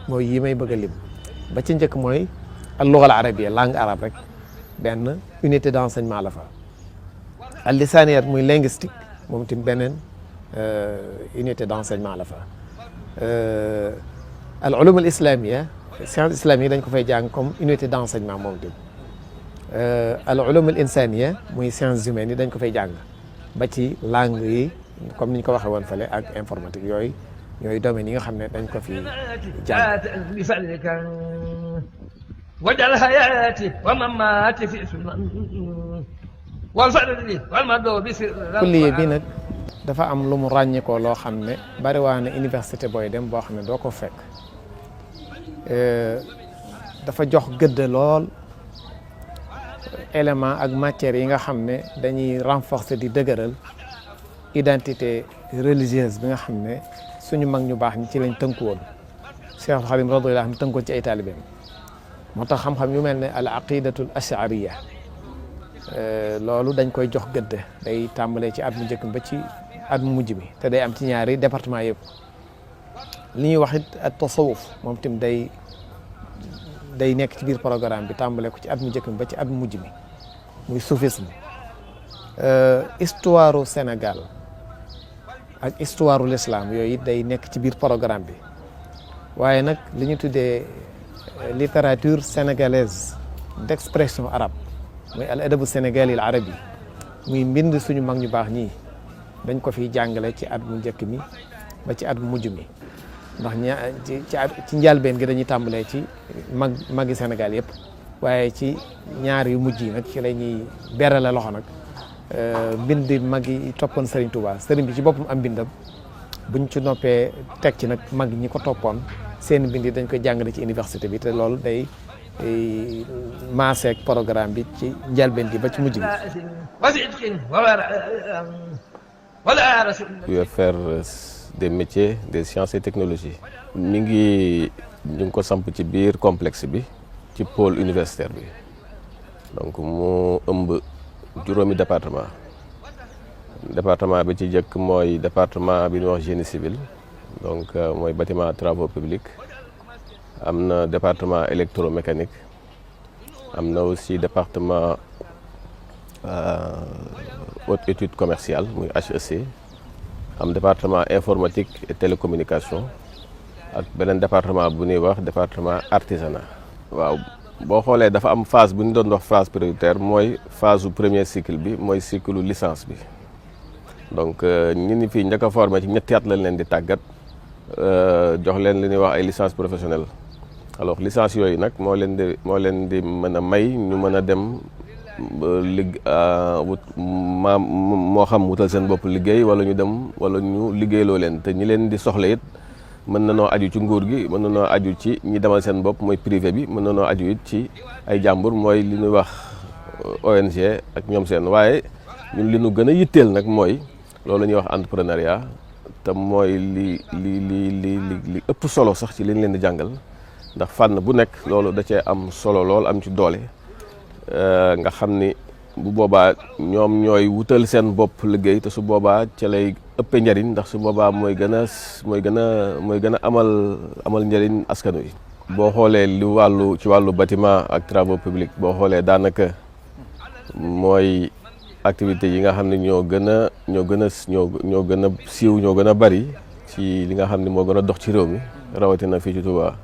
mooy yi may bëgg a lim ba ci njëkk mooy al-lugha al-arabiyya langue arabe rek benn unité d'enseignement la fa al-lisaniyat muy linguistique moom tamit beneen unité d'enseignement la fa al-ulum al-islamiyya science islamique dañ ko fay jàng comme unité d'enseignement moom tamit al-ulum al-insaniya muy sciences humaines yi dañ ko fay jàng ba ci langue yi comme ni ñu ko waxee woon fële ak informatique yooyu ñooy domaines yi nga xam ne dañ ko fi jàng. wajal hayati wa mamati fi sunan wal fadli wal madobi kulliye bi nag dafa am lu mu ràññeekoo loo xam ne bari waa na université booy dem boo xam ne doo ko fekk dafa jox gëdd lool élément ak matières yi nga xam ne dañuy renforcer di dëgëral identité religieuse bi nga xam ne suñu mag ñu baax ñi ci lañ tënku woon Cheikh Khadim radiyallahu anhu tënkoon ci ay taalibeem moo tax xam-xam yu mel ne al aqidatul ashariya loolu dañ koy jox gëdd day tàmbalee ci at mu njëkk ba ci at mu mujj bi te day am ci ñaari département yëpp li ñuy wax it at tasawuf moom tim day nekk ci biir programme bi tàmbalee ko ci at mu njëkk ba ci at mu mujj bi muy soufisme histoire u Sénégal ak histoire u l'islam yooyu it day nekk ci biir programme bi waaye nag li ñu tuddee littérature sénégalaise d'expression arabe muy al adabu sénégali al arabi muy mbind suñu mag ñu baax ñii dañ ko fiy jàngale ci at mu njëkk mi ba ci at mu mujj mi ndax ci njëlbeen gi dañuy tàmbalee ci magi Sénégal yëpp waaye ci ñaar yu mujj yi nag ci la ñuy berale loxo nag mbind mag yi toppoon Serigne Touba Serigne bi ci boppam am mbindam buñ ci noppee teg ci nag mag ñi ko toppoon seen mbind yi dañ koy jàngale ci université bi te loolu day maaseek programme bi ci njëlbeen gi ba ci mujj gi. UFR des métiers des sciences et technologies. mi ngi ñu ngi ko samp ci biir complexe bi ci pôle universitaire bi donc mu ëmb juróomi département bi ci jëkk mooy département bi ñuy wax génie civil donc mooy bâtiment travaux publics am na département électromécanique am na aussi département haute étude commerciale muy HEC am département informatique et télécommunication ak beneen département bu ñuy wax département artisanat. waaw boo xoolee dafa am phase bu ñu doon wax phase prioritaire mooy phase su premier cycle bi mooy cycle licence bi donc ñi ni fii njëkk a formé ci ñetti at lañ leen di tàggat jox leen li ñuy wax ay licence professionnelle alors licence yooyu nag moo leen di mën a may ñu mën a dem moo xam wutal seen bopp liggéey wala ñu dem wala ñu liggéeyloo leen te ñi leen di soxla it mën na noo aju ci nguur gi mën na noo aju ci ñi demal seen bopp mooy privé bi mën na noo aju it ci ay jàmbur mooy li ñuy wax ONG ak ñoom seen waaye ñun li ñu gën a yitteel nag mooy loolu ñuy wax entrepreneuriat te mooy li ëpp solo sax ci li ñu leen di jàngal ndax fànn bu nekk loolu da cee am solo lool am ci doole nga xam ni bu boobaa ñoom ñooy wutal seen bopp liggéey te su boobaa ca lay ëppee njariñ ndax su boobaa mooy gën a amal njariñ askan wi. boo xoolee ci wàllu bâtiment ak travaux publics boo xoolee daanaka mooy activités yi nga xam ne ñoo gën a siiw ñoo gën a bari ci li nga xam ne moo gën a dox ci réew mi rawatina fii ci Touba.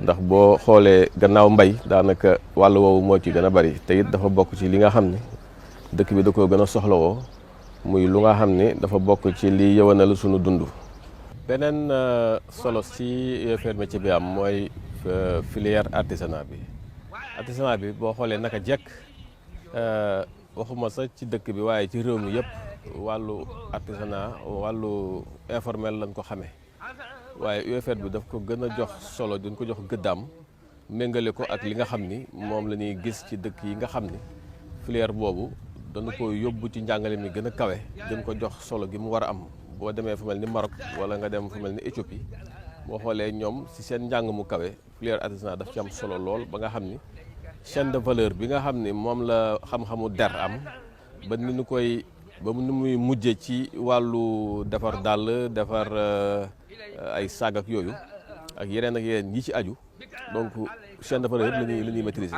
ndax boo xoolee gannaaw mbay daanaka wàllu woowu moo ci gën a bari te it dafa bokk ci li nga xam ni dëkk bi da ko gën a soxlawoo muy lu nga xam ni dafa bokk ci li yëwanal sunu dund. beneen solo si UFR métier bi am mooy filière artisanat bi boo xoolee naka jekk waxuma sax ci dëkk bi waaye ci réew mi yëpp wàllu artisanat wàllu informel lañ ko xamee. waaye UFR bi daf ko gën a jox solo duñ ko jox gëddaam méngale ko ak li nga xam ni moom la ñuy gis ci dëkk yi nga xam ni filière boobu dañu ko yóbbu ci njàngale mi gën a kawe gën ko jox solo gi mu war a am boo demee fu mel ni Maroc wala nga dem fu mel ni Éthiopie boo xoolee ñoom si seen njàng mu kawe filière artisanat daf ci am solo lool ba nga xam ni chaîne de valeur bi nga xam ni moom la xam-xamu der am ba ni nu muy mujje ci wàllu defar dàll defar ay saag ak yooyu ak yeneen yi ci aju donc chaîne de valeur yëpp la ñuy maîtriser.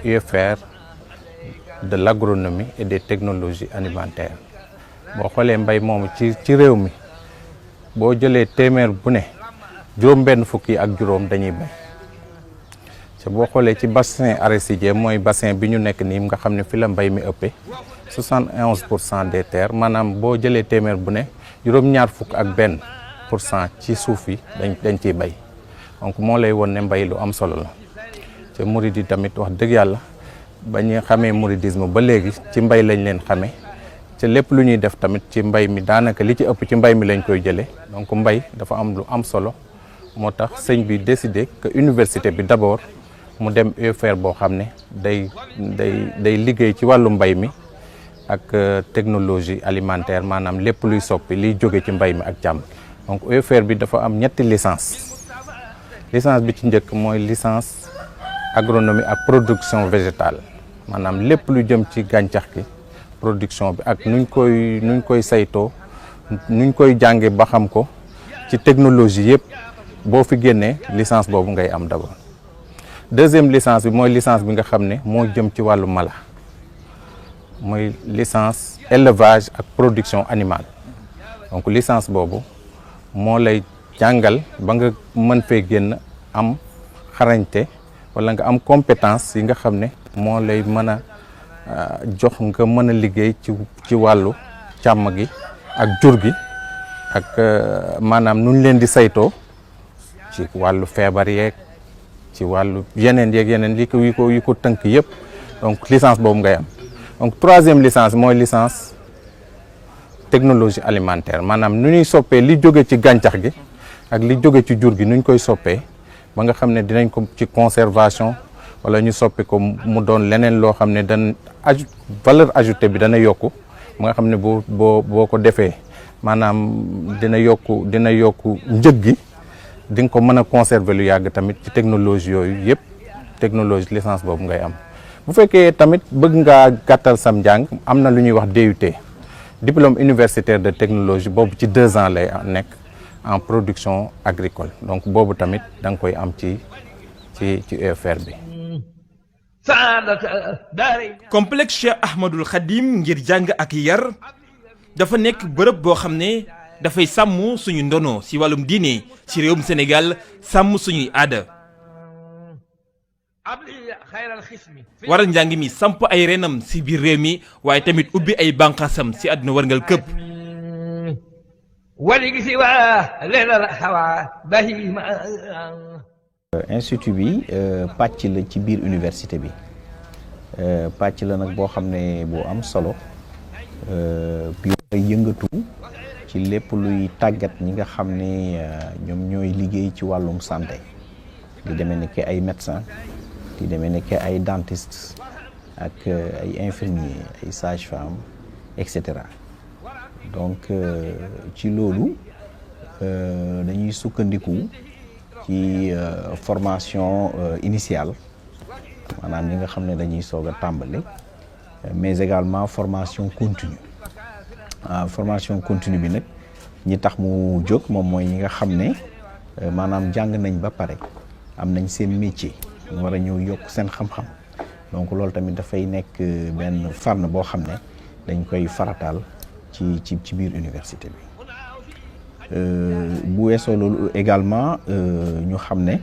UFR de l'agronomie et des technologies alimentaires boo xoolee mbay moomu ci réew mi boo jëlee téeméer bu ne juróom-benn fukk yi ak juróom dañuy bay. boo xoolee ci bassin arachidier mooy bassin bi ñu nekk nii nga xam ne fi la mbay mi ëppee 71% des terres maanaam boo jëlee téeméer bu ne juróom-ñaar fukk ak benn % ci suuf yi dañ ciy bay donc moo lay won ne mbay lu am solo la te murid yi tamit wax dëgg yàlla ba ñu xamee mouridisme ba léegi ci mbay lañ leen xamee te lépp lu ñuy def tamit ci mbay mi daanaka li ci ëpp ci mbay mi lañ koy jëlee donc mbay dafa am lu am solo moo tax sëñ bi décidé que université bi d'abord mu dem UFR boo xam ne day liggéey ci wàllu mbay mi ak technologie alimentaire maanaam lépp luy soppi liy jóge ci mbay mi ak càmm donc UFR bi dafa am ñetti licence bi ci njëkk mooy licence agronomie ak production végétale maanaam lépp lu jëm ci gàncax gi production bi ak nuñ koy saytoo nuñ koy jànge ba xam ko ci technologie yëpp boo fi génnee licence boobu ngay am d'abord. deuxième licence bi mooy licence bi nga xam ne moo jëm ci wàllu mala mooy licence élevage ak production animale donc licence boobu moo lay jàngal ba nga mën fee génn am xarañte wala nga am compétence yi nga xam ne moo lay mën a jox nga mën a liggéey ci wàllu càmm gi ak jur gi ak maanaam nuñ leen di saytoo ci wàllu feebar yeeg ci wàllu yeneen yi ko tënk yëpp donc licence boobu ngay am donc troisième licence mooy licence technologie alimentaire maanaam nu ñuy soppee li jóge ci gàncax gi ak li jóge ci jur gi nu ñu koy soppee ba nga xam ne dinañ ko ci conservation wala ñu soppi ko mu doon leneen loo xam ne valeur ajoutée bi dana yokku ba nga xam ne boo ko defee maanaam dina yokku njëg gi di nga ko mën a conserver lu yàgg tamit ci technologie yooyu yëpp technologie licence boobu ngay am. bu fekkee tamit bëgg ngaa gàttal sam njàng am na lu ñuy wax DUT diplôme universitaire de technologie boobu ci 2 ans lay nekk en production agricole donc boobu tamit da nga koy am ci UFR bi. complexe Cheikh Ahmadul Khadim ngir jàng ak yar dafa nekk bërëb boo xam ne dafay sàmm suñu ndono si wàllum diine si réewum Sénégal sàmm suñuy aada. waral njàng mi samp ay renam si biir réew mi waaye tamit ubbi ay bànqaasam si àdduna warngal këpp. institut bi pàcc la ci biir université bi pàcc la nag boo xam ne bu am solo bi yëngatu ci lépp luy tàggat ñi nga xam ne ñoom ñooy liggéey ci wàllum santé di demee ni ay médecin di demee ni ay dentiste ak ay infirmier ay sage-femme et cetera donc ci loolu dañuy sukkandiku ci formation initiale maanaam ñi nga xam ne dañuy soog a tàmbali mais également formation continue formation continue bi nag ñi tax mu jóg moom mooy ñi nga xam ne maanaam jàng nañ ba pare am nañ seen métier ñu war a ñëw yokk seen xam-xam donc loolu tamit dafay nekk benn fànn boo xam ne dañ koy farataal ci biir université bi bu weesoo loolu également ñu xam ne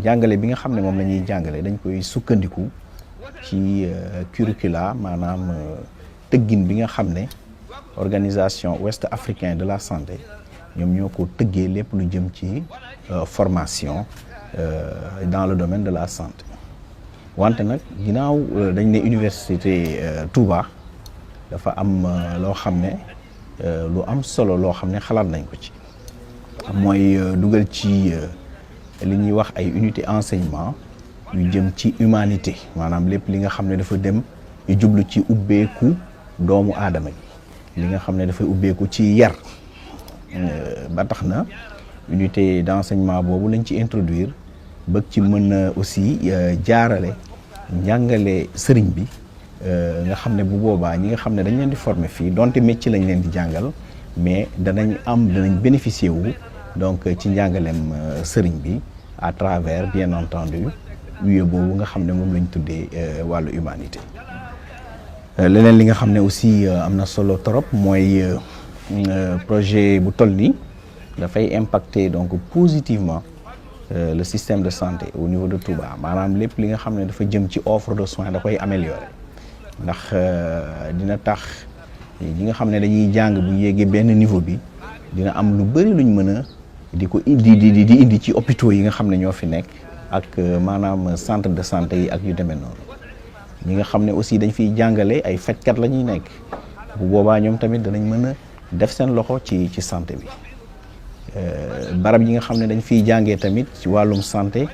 jàngale bi nga xam ne moom la ñuy jàngale dañ koy sukkandiku ci curricula maanaam tëggin bi nga xam ne organisation ouest africain de la santé ñoom ñoo ko tëggee lépp lu jëm ci formation dans le domaine de la santé wante nag ginnaaw dañ ne université Touba dafa am loo xam ne lu am solo loo xam ne xalaat nañ ko ci mooy dugal ci li ñuy wax ay unité enseignement yu jëm ci humanité maanaam lépp li nga xam ne dafa dem yu jublu ci ubbeeku doomu aadama yi li nga xam ne dafay ubbeeku ci yar ba tax na unité d'enseignement boobu lañ ci introduire bëgg ci mën a aussi jaarale njàngale sëriñ bi nga xam ne bu boobaa ñi nga xam ne dañ leen di former fii donte métier lañ leen di jàngal mais danañ bénéficier wu donc ci njàngaleem sëriñ bi à travers bien entendu UE boobu nga xam ne moom lañ tuddee wàllu humanité. leneen li nga xam ne aussi am na solo trop mooy projet bu toll nii dafay impacter donc positivement le système de santé au niveau de Touba maanaam lépp li nga xam ne dafa jëm ci offre de soins da koy améliorer ndax dina tax ñi nga xam ne dañuy jàng bu yéegee benn niveau bi dina am lu bëri luñ mën a di ko di indi ci hôpitaux yi nga xam ne ñoo fi nekk ak maanaam centre de santé yi ak yu demee noonu ñi nga xam ne aussi dañ fiy jàngale ay fajkat la ñuy nekk bu boobaa ñoom tamit danañ mën a def seen loxo ci santé bi barab yi nga xam ne dañ fiy jàngee tamit ci wàllum santé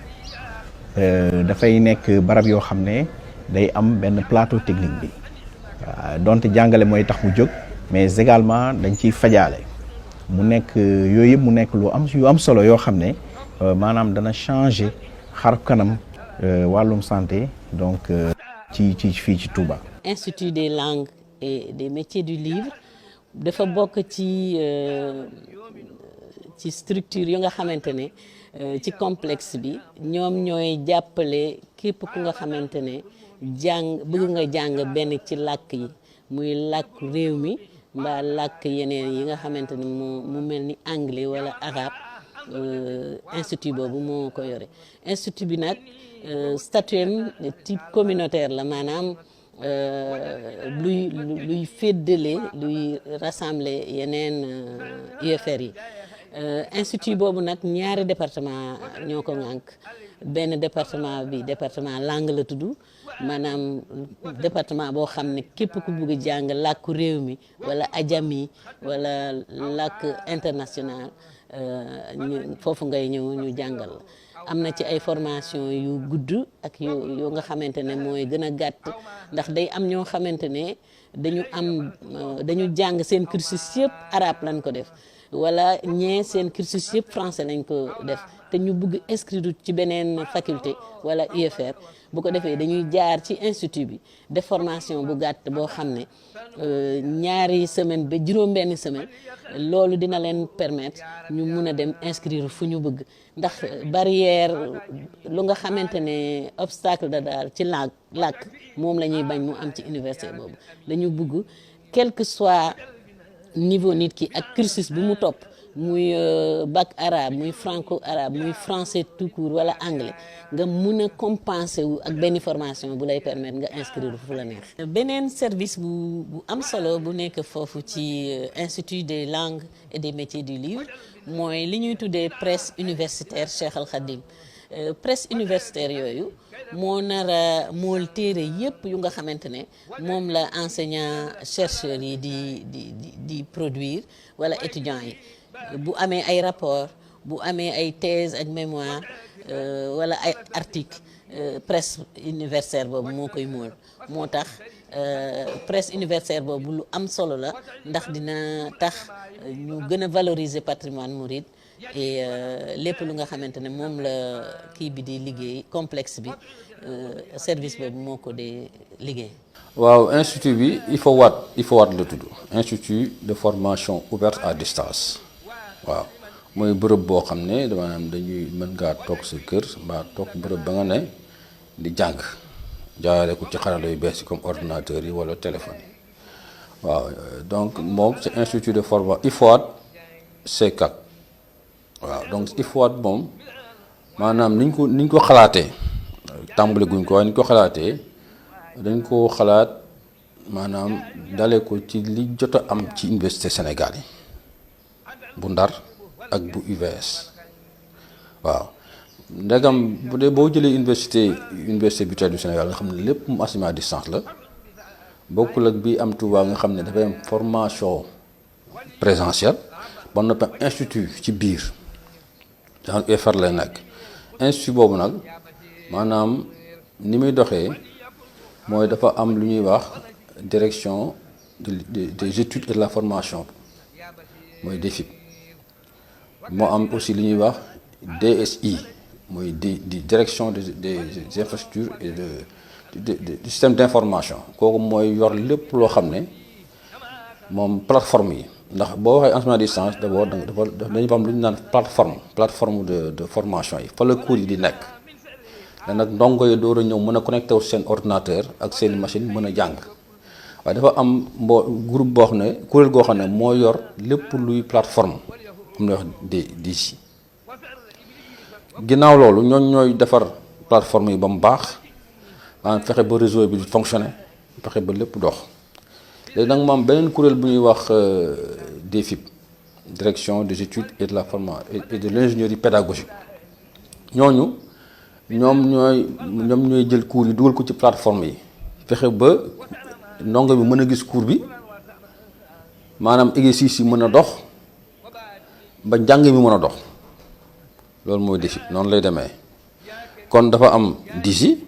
dafay nekk barab yoo xam ne day am benn plateau technique bi donte jàngale mooy tax mu jóg mais également dañ ciy fajaale mu nekk yooyu yëpp mu nekk yu am solo yoo xam ne maanaam dana changer xar kanam wàllum santé donc ci fii ci Touba. Institut des langues et des métiers du livre dafa bokk ci structure yu nga xamante ne ci complexe bi ñoom ñooy jàppale képp ku nga xamante ne bëgg nga jàng benn ci làkk yi muy làkk réew mi mbaa làkk yeneen yi nga xamante ne mu mel ni anglais wala arabe institut boobu moo ko yore institut bi nag statut type communautaire la maanaam luy féddale luy rassembler yeneen UFR yi institut boobu nag ñaari département ñoo ko ŋànk benn département bi département langue la tudd maanaam département boo xam ne képp ku bugg jàng làkku réew mi wala ajami wala làkk international foofu ngay ñëw ñu jàngal la. am na ci ay formation yu gudd ak yu nga xamante ne mooy gën a gàtt ndax day am ñoo xamante ne dañu jàng seen cursus yëpp arabe lañ ko def wala ñee seen cursus yëpp français lañ ko def te ñu bëgg inscrire ci beneen faculté wala UFR bu ko defee dañuy jaar ci institut bi def formation bu gàtt boo xam ne ñaari semaine ba juróom-benn semaine loolu dina leen permettre ñu mun a dem inscrire fu ñu bëgg ndax barrière lu nga xamante ne obstacle da daal ci làkk moom la ñuy bañ mu am ci université boobu dañu bëgg quel que soit niveau nit ki ak cursus bu mu topp muy bac arabe muy franco arabe muy français tout court wala anglais nga mun a compenser wu ak benn formation bu lay permettre nga inscrire fu la neex. beneen service bu am solo bu nekk foofu ci institut des langues et des métiers du livre mooy li ñuy tuddee presse universitaire Cheikh Al Khadim presse universitaire yooyu moo nar a mool téere yëpp yu nga xamante ne moom la enseignant chercheurs yi di produire wala étudiants yi. bu amee ay rapport bu amee ay thèse ak mémoire wala ay article presse universitaire boobu moo koy mool moo tax presse universitaire boobu lu am solo la ndax dina tax ñu gën a valoriser patrimoine mouride et lépp lu nga xamante ne moom la kii bi di liggéey complexe bi service boobu moo ko di liggéey. waaw institut bi IFOWAT la tudd institut de formation ouverte à distance. waaw mooy bërëb boo xam ne maanaam dañuy mën ngaa toog sa kër mbaa toog bërëb ba nga ne di jàng jaaree ko ci xarala yu bees yi comme ordinateur yi wala téléphone yi waaw donc moom c'est institut de formation IFOWAT C4 waaw donc IFOWAT moom maanaam niñ ko xalaatee tàmbali guñ ko waaye niñ ko xalaatee dañ ko xalaat maanaam dalee ko ci li jot a am ci université Sénégal yi bu Ndar ak bu UVS waaw ndegam bu dee boo jëlee université budgétaire du Sénégal nga xam ne lépp mu enseignement à distance la bokkul ak bi am Touba nga xam ne dafay am formation présentielle ba noppi institut ci biir genre UFR lay nekk institut boobu nag maanaam ni muy doxee mooy dafa am lu ñuy wax direction des études et de la formation mooy DEFIP moo am aussi li ñuy wax DSI mooy di direction des infrastructures et du système d'information kooku mooy yor lépp loo xam ne moom plateforme yi ndax boo waxee enseignement à distance d'abord dañu am lu ñu naan plateforme de formation yi fa la cours yi di nekk da nag ndongo yi door a ñëw mën a connecté wu seen ordinateur ak seen machine mën a jàng waaye dafa am groupe boo xam ne kuréel goo xam ne moo yor lépp luy plateforme am na wax di ginnaaw loolu ñooy defar plateforme yi ba mu baax maanaam fexe ba réseau bi di fonctionner fexe ba lépp dox léegi nag moom beneen kuréel bu ñuy wax DEFIP direction des études et de la formation et de l'ingénierie pédagogique ñoom ñooy jël cours yi dugal ko ci plateforme yi fexe ba ndongo bi mën a gis cours bi maanaam exercice yi mën a dox ba njàng mi mën a dox loolu mooy DEFIP noonu lay demee kon dafa am DIGI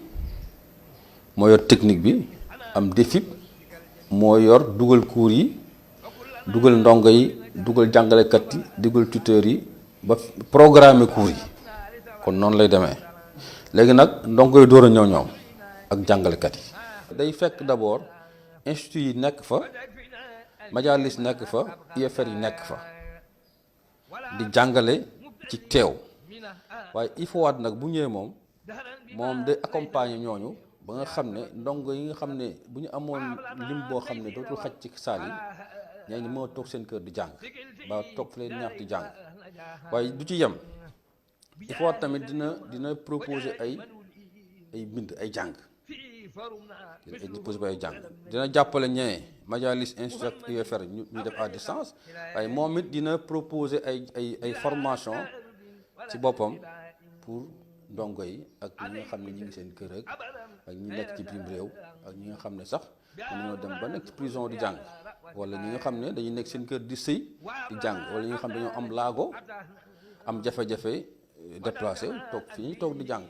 moo yor technique bi am DEFIP moo yor dugal cours yi dugal ndongo yi dugal jàngalekat yi dugal tuteur yi ba programmer cours yi kon noonu lay demee léegi nag ndongo yi door a ñëw ñoom ak jàngalekat yi day fekk d'abord institut yi nekk fa majalis nekk fa UFR yi nekk fa di jàngale ci teew waaye IFOWAT nag bu ñëwee moom day accompagner ñooñu ba nga xam ne ndongo yi nga xam ne bu ñu amoon lim boo xam ne dootul xaj ci saal yi ñaa ngi mën a toog seen kër di jàng ba toog fa leen ñaax di jàng waaye du ci yem IFOWAT tamit dina proposer ay bind ay jàng dina jàppale ñee majalis institut UFR ñu def à distance waaye moom it dina proposer ay formation ci boppam pour ndongo yi ak ñi nga xam ne ñu ngi seen kër ak ak ñi nekk ci biir réew ak ñi nga xam ne sax dañoo dem ba nekk ci prison di jàng wala ñi nga xam ne dañuy nekk seen kër di sëy di jàng wala ñi nga xam ne dañoo am laago am jafe-jafe déplacé toog fi ñuy toog di jàng.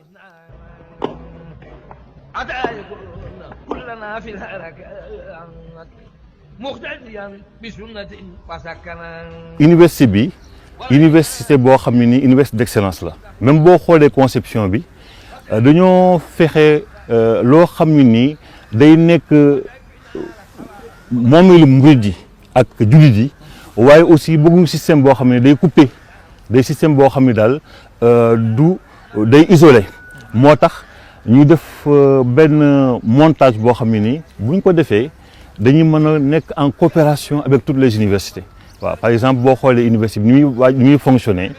université bi université boo xam ne ni université d'excellence la même boo xoolee conception bi dañoo fexe loo xam ne nii day nekk moomeelu murid yi ak jullit yi waaye aussi bëgguñu système boo xam ne day coupé day système boo xam ne daal du day isolé moo tax ñu def benn montage boo xam ne nii buñ ko defee dañuy mën a nekk en coopération avec toutes les universités waaw par exemple boo xoolee université bi ni muy fonctionner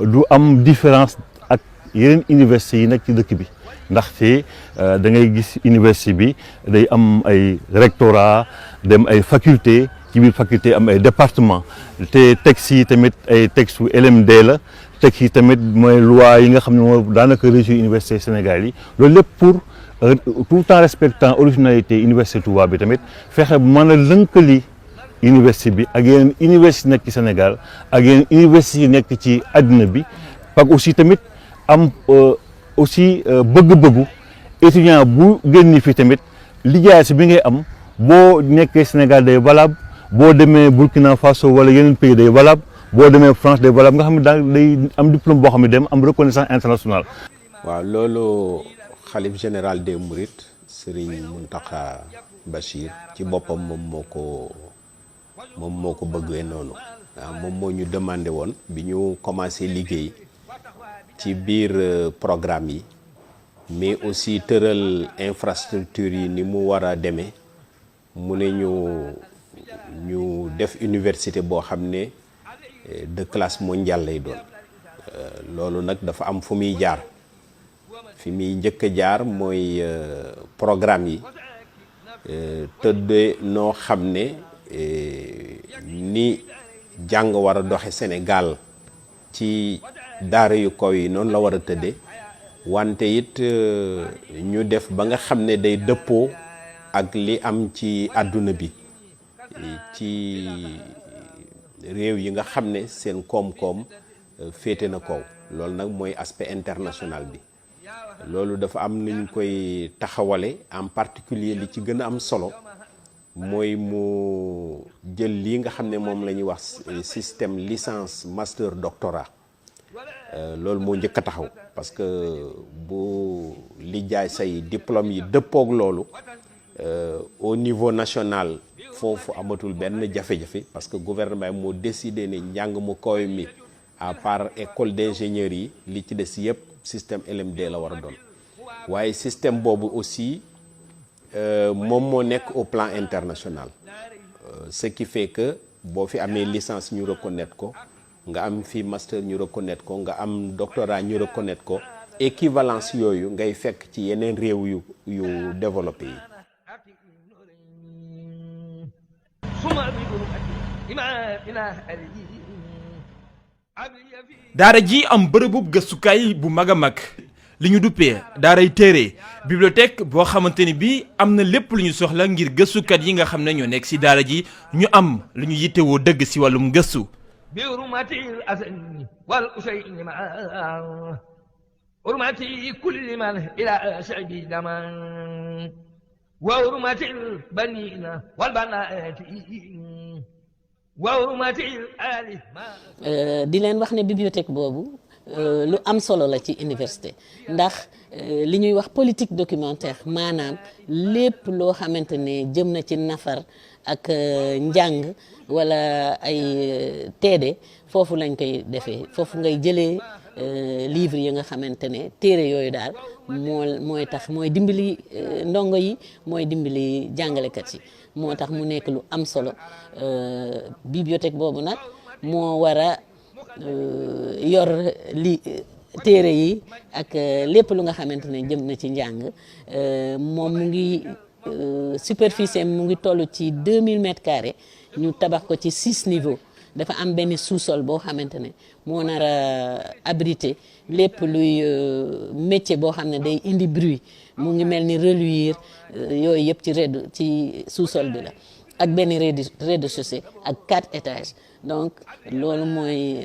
du am différence ak yeneen universités yi nekk ci dëkk bi ndaxte da ngay gis université bi day am ay rectorat dem ay faculté ci biir faculté am ay département te textes yi tamit ay textes yu LMD la textes yi tamit mooy loi yi nga xam ne moo daanaka régir université Sénégal yi loolu lépp pour tout en respectant originalité université Touba bi tamit fexe mën a lënkali université bi ak yeneen université nekk ci Sénégal ak yeneen université yi nekk ci àddina bi parce que aussi tamit am aussi bëgg-bëggu étudiant bu génn fi tamit liggéey si bi ngay am boo nekkee Sénégal day valable boo demee Burkina Faso wala yeneen pays day valable boo demee France day valable nga xam ne daal day am diplôme boo xam ne dem am reconnaissance internationale. waaw loolu xalif général des Mourides Serigne Mountakha Bachir ci boppam moom moo ko bëggee noonu waaw moom moo ñu demandé woon bi ñu commencé liggéey ci biir programme yi mais aussi tëral infrastructure yi ni mu war a demee mu ne ñu def université boo xam ne de classe mondiale lay doon loolu nag dafa am fu muy jaar fi muy njëkk a jaar mooy programme yi tëddee noo xam ne ni jàng war a doxe Sénégal ci daara yu kaw yi noonu la war a tëddee wante it ñu def ba nga xam ne day dëppoo ak li am ci àdduna bi ci réew yi nga xam ne seen koom-koom féete na kaw loolu nag mooy aspect international bi loolu dafa am nañu koy taxawale en particulier li ci gën a am solo mooy mu jël lii nga xam ne moom la ñuy wax système licence master doctorat loolu moo njëkk a taxaw parce que bu li jaay say diplôme yi dëppoog loolu au niveau national foofu amatul benn jafe-jafe parce que gouvernement moo décidé ne njàng mu kaw mi à part école d'ingénieur yi li ci des yëpp système LMD la war a doon waaye système boobu aussi moom moo nekk au plan international ce qui fait que boo fi amee licence ñu reconnaître ko nga am fi master ñu reconnaître ko nga am doctorat ñu reconnaître ko équivalence yooyu ngay fekk ci yeneen réew yu développé yi. daara ji am bërëbub gëstukaay bu mag a mag li ñu duppee daaray téere bibliothèque boo xamante ni bii am na lépp lu ñu soxla ngir gëstukat yi nga xam ne ñoo nekk ci daara ji ñu am lu ñu yittewoo dëgg ci wàllum gëstu. di leen wax ne bibliothèque boobu lu am solo la ci université ndax li ñuy wax politique documentaire maanaam lépp loo xamante ne jëm na ci nafar ak njàng wala ay teede foofu lañ koy defee foofu ngay jëlee livre yi nga xamante ne téere yooyu daal mooy tax mooy dimbali ndongo yi mooy dimbali jàngalekat yi moo tax mu nekk lu am solo bibliothèque boobu nag moo war a yor li téere yi ak lépp lu nga xamante ne jëm na ci njàng moom mu ngi superficie mu ngi toll ci 2000 mètres carrés ñu tabax ko ci 6 niveaux dafa am benn sous-sol boo xamante ne moo nar a abrité lépp luy métier boo xam ne day indi bruit mu ngi mel ni reluire yooyu yëpp ci sous-sol bi la ak benn rez-de-chaussée ak 4 étages donc loolu mooy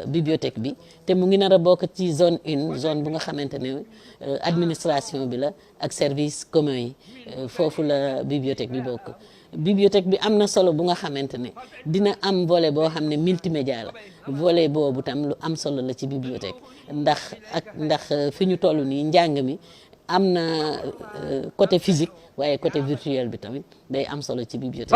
bibliothèque bi te mu ngi nar a bokk ci zone 1 zone bu nga xamante ne administration bi la ak service commun yi foofu la bibliothèque bi bokk. bibliothèque bi am na solo bu nga xamante ne dina am volet boo xam ne multimédia la volet boobu tam lu am solo la ci bibliothèque ndax fi ñu toll nii njàng mi am na côté physique waaye côté virtuel bi tamit day am solo ci bibliothèque.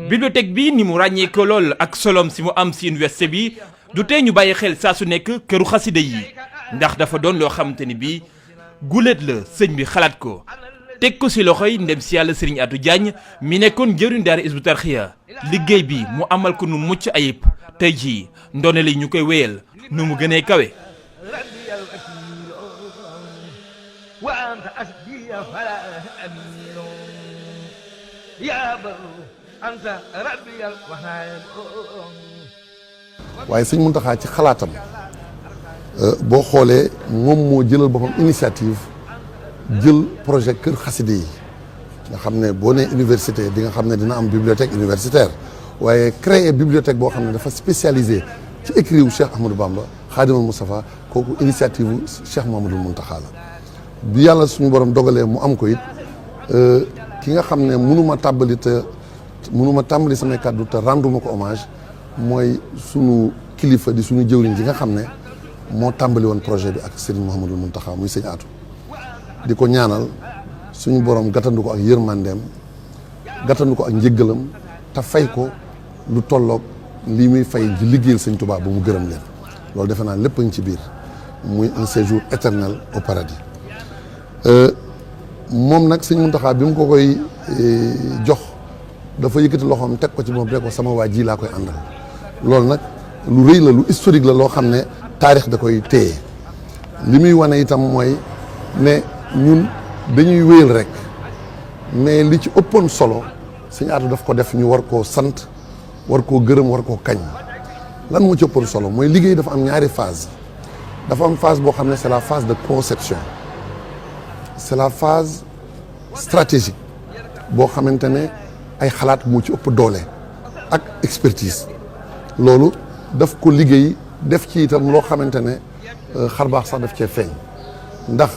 bibliothèque bi ni mu ràññee ko lool ak solom si mu am si université bi du tee ñu bàyyi xel saa su nekk këru xasida yi ndax dafa doon loo xamante ni bii guléet la sëñ bi xalaat ko teg ko si loxoy ndem si yàlla Serigne Atou Diagne mi nekkoon jëriñ daara Hizbut Tarqiyyah liggéey bi mu amal ko nu mucc ayib tey jii ndoone li ñu koy wéyal nu mu gënee kawe. waaye sëñ Mountakha ci xalaatam boo xoolee moom moo jëlal boppam initiative jël projet kër xaside yi nga xam ne boo nee université di nga xam ne dina am bibliothèque universitaire waaye créer bibliothèque boo xam ne dafa spécialisé ci écrit wu Cheikh Ahmadou Bamba Khadimal Moustapha kooku initiative wu Cheikh Mouhamadoul Mountakha la bi yàlla suñu borom dogalee mu am ko it ki nga xam ne mënuma tàmbali samay kàddu te renduma ko hommage mooy sunu kilifa di suñu jëwriñ ji nga xam ne moo tàmbali woon projet bi ak Serigne Mouhamadoul Mountakha muy sëñ Atou di ko ñaanal suñu borom gàttandu ko ak yërmandeem gàttandu ko ak njëggalam te fay ko lu tolloog lii muy fay ji liggéeyal sëñ Touba ba mu gërëm leen loolu defe naa lépp a ngi ci biir muy un séjour éternel au paradis moom nag sëñ Mountakha bi mu ko koy jox dafa yëkkati loxoom teg ko ci moom rek ko sama waa ji laa koy àndal loolu nag lu rëy la lu historique la loo xam ne taarix da koy téye li muy wane itam mooy ne ñun dañuy wéyal rek mais li ci ëppoon solo sëñ Atou daf ko def ñu war koo sant war koo gërëm war koo kañ lan moo ci ëppoon solo mooy liggéey dafa am ñaari phase dafa am phase boo xam ne c'est la phase de conception c'est la phase stratégique boo xamante ne ay xalaat moo ci ëpp doole ak expertise loolu daf ko liggéey def ci itam loo xamante ne xarbaax sax daf cee feeñ ndax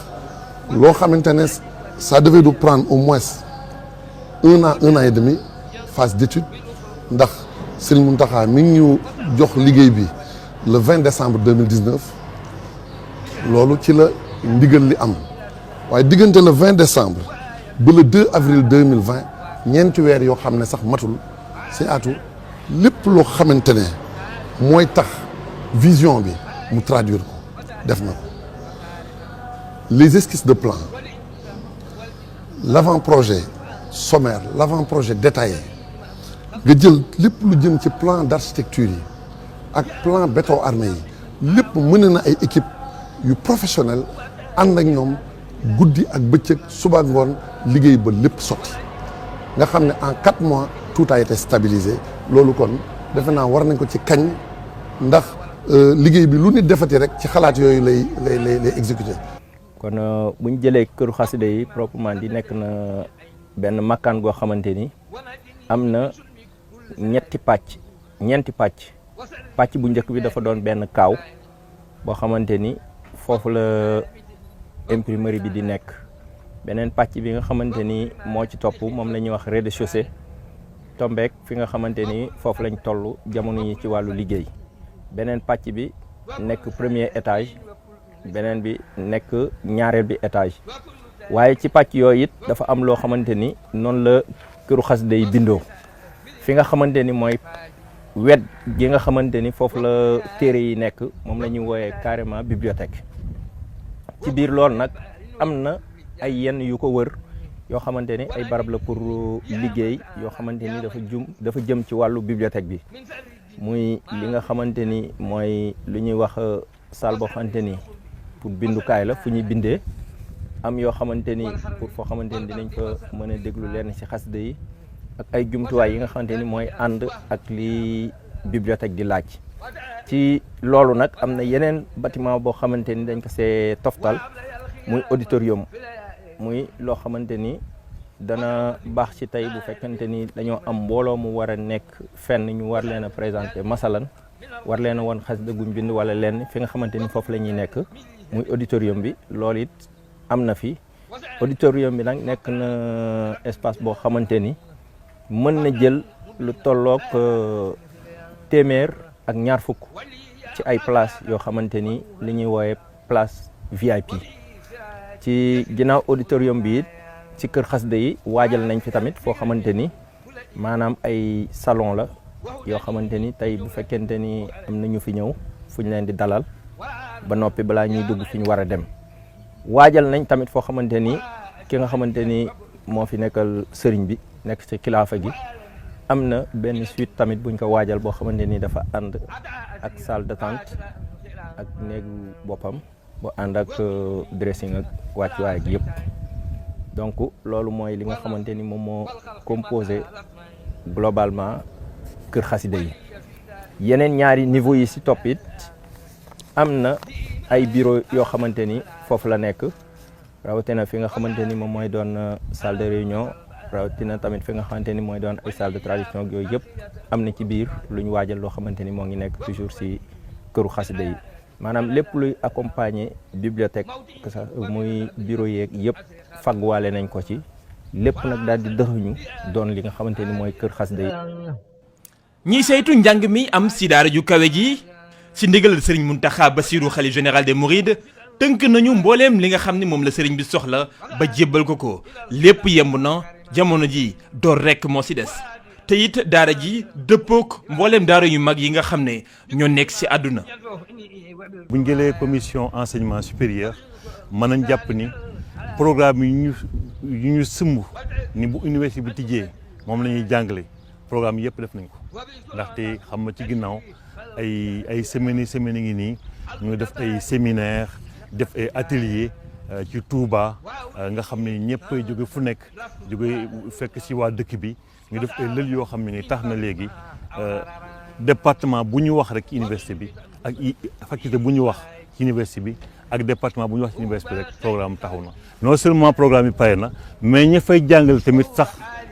loo xamante ne ça devait nous prendre au moins un an et demi phase d'étude ndax Serigne Mountakha mi ngi ñu jox liggéey bi le 20 décembre 2019 loolu ci la ndigal li am waaye diggante le 20 décembre ba le 2 avril 2020 ñeenti weer yoo xam ne sax matul sëñ Atou lépp loo xamante ne mooy tax vision bi mu traduire ko def na ko les esquisses de plan l'avant-projet sommaire l'avant-projet détaillé nga jël lépp lu jëm ci plan d'architecture yi ak plan béton armé yi lépp mën na ay équipe yu professionnel ànd ak ñoom guddi ak bëccëg suba ak ngoon liggéey ba lépp sotti nga xam ne en 4 mois tout a été stabilisé loolu kon defe naa war nañ ko ci kañ ndax liggéey bi lu nit defati rek ci xalaat yooyu lay exécuté. kon bu ñu jëlee këru xasida yi proprement di nekk na benn makkaan goo xamante ni am na ñeenti pàcc bu njëkk bi dafa doon benn kaaw boo xamante ni foofu la imprimerie bi di nekk beneen pàcc bi nga xamante ni moo ci topp moom la ñuy wax rez-de-chaussée tombeek fi nga xamante ni foofu lañ toll jamono yi ci wàllu liggéey beneen pàcc bi nekk premier étage beneen bi nekk ñaareel bi étage waaye ci pàcc yooyu it dafa am loo xamante ni noonu la këru xasida yi bindoo fi nga xamante ni mooy wet gi nga xamante ni foofu la téere yi nekk moom la ñuy wooyee carrément bibliothèque ci biir loolu nag am na ay yenn yu ko wër yoo xamante ni ay barab la pour liggéey yoo xamante ni dafa jëm ci wàllu bibliothèque bi muy li nga xamante ni mooy lu ñuy wax salle boo xamante ni pour bindukaay la fu ñuy bindee am yoo xamante ni pour foo xamante ni dinañ fa mën a déglu leen ci xasida yi ak ay jumtuwaay yi nga xamante ni mooy ànd ak li bibliothèque di laaj ci loolu nag am na yeneen bâtiment boo xamante ni dañ ko see toftal muy auditorium muy loo xamante ni dana baax ci tey bu fekkante ni dañoo am mbooloo mu war a nekk fenn ñu war leen a présenter masalan war leen a woon xasida guñ bind wala leen fi nga xamante ni foofu la ñuy nekk muy auditorium bi loolu it am na fi. auditorium bi nag nekk na espace boo xamante ni mën na jël lu tolloog téeméer ak ñaar fukk ci ay place yoo xamante ni li ñuy woowe place VIP. ci ginnaaw auditorium bi it ci kër xasida yi waajal nañ fi tamit foo xamante ni maanaam ay salon la yoo xamante ni tey bu fekkente ni am na ñu fi ñëw fu ñu leen di dalal ba noppi balaa ñuy dugg fi ñu war a dem. waajal nañ tamit foo xamante ni ki nga xamante ni moo fi nekkal sëriñ bi nekk ci kilaafa gi am na benn suite tamit buñ ko waajal boo xamante ni dafa ànd ak salle d'attente ak néegu boppam bu ànd ak dressing ak wàccuwaay gi yëpp. donc loolu mooy li nga xamante ni moom moo composé globalement kër xasida yi. yeneen ñaari niveau yi ci topp it am na ay bureau yoo xamante ni foofu la nekk rawatina fi nga xamante ni moom mooy doon salle de réunion rawatina tamit fi nga xamante ni mooy doon ay salle de tradition yooyu yëpp am na ci biir lu ñu waajal loo xamante ni moo ngi nekk toujours ci këru xasida yi. maanaam lépp luy accompagner bibliothèque que ça muy bureau yeeg yëpp fagwaale nañ ko ci lépp nag daal di dëxuñu doon li nga xamante ni mooy kër xasida yi. ñiy saytu njàng mi am si daara ju kawe ji si ndigalal sëriñ Mountakha Bassirou xalif général des Mourides tënk nañu mbooleem li nga xam ne moom la sëriñ bi soxla ba jébbal ko lépp yemb na jamono ji door rekk moo si des te it daara ji dëppook mbooleem daara yu mag yi nga xam ne ñoo nekk si àdduna. bu ñu jëlee commission enseignement supérieur mën nañ jàpp ni programme yu ñu sëmb ni bu université bi tijjee moom la ñuy jàngale programme yëpp def nañ ko ndaxte xam nga ci ginnaaw ay semaines ngi nii ñu def ay séminaire def ay atelier ci Touba nga xam ne ñëpp ay jóge fu nekk jóge fekk ci waa dëkk bi ñu def ay lël yoo xam ne ni tax na léegi département bu ñu wax rek ci université bi ak faculté bu ñu wax ci université bi ak département bu ñu wax ci université bi rek programme taxaw na. non seulement programme yi pare na mais ña fay jàngal tamit sax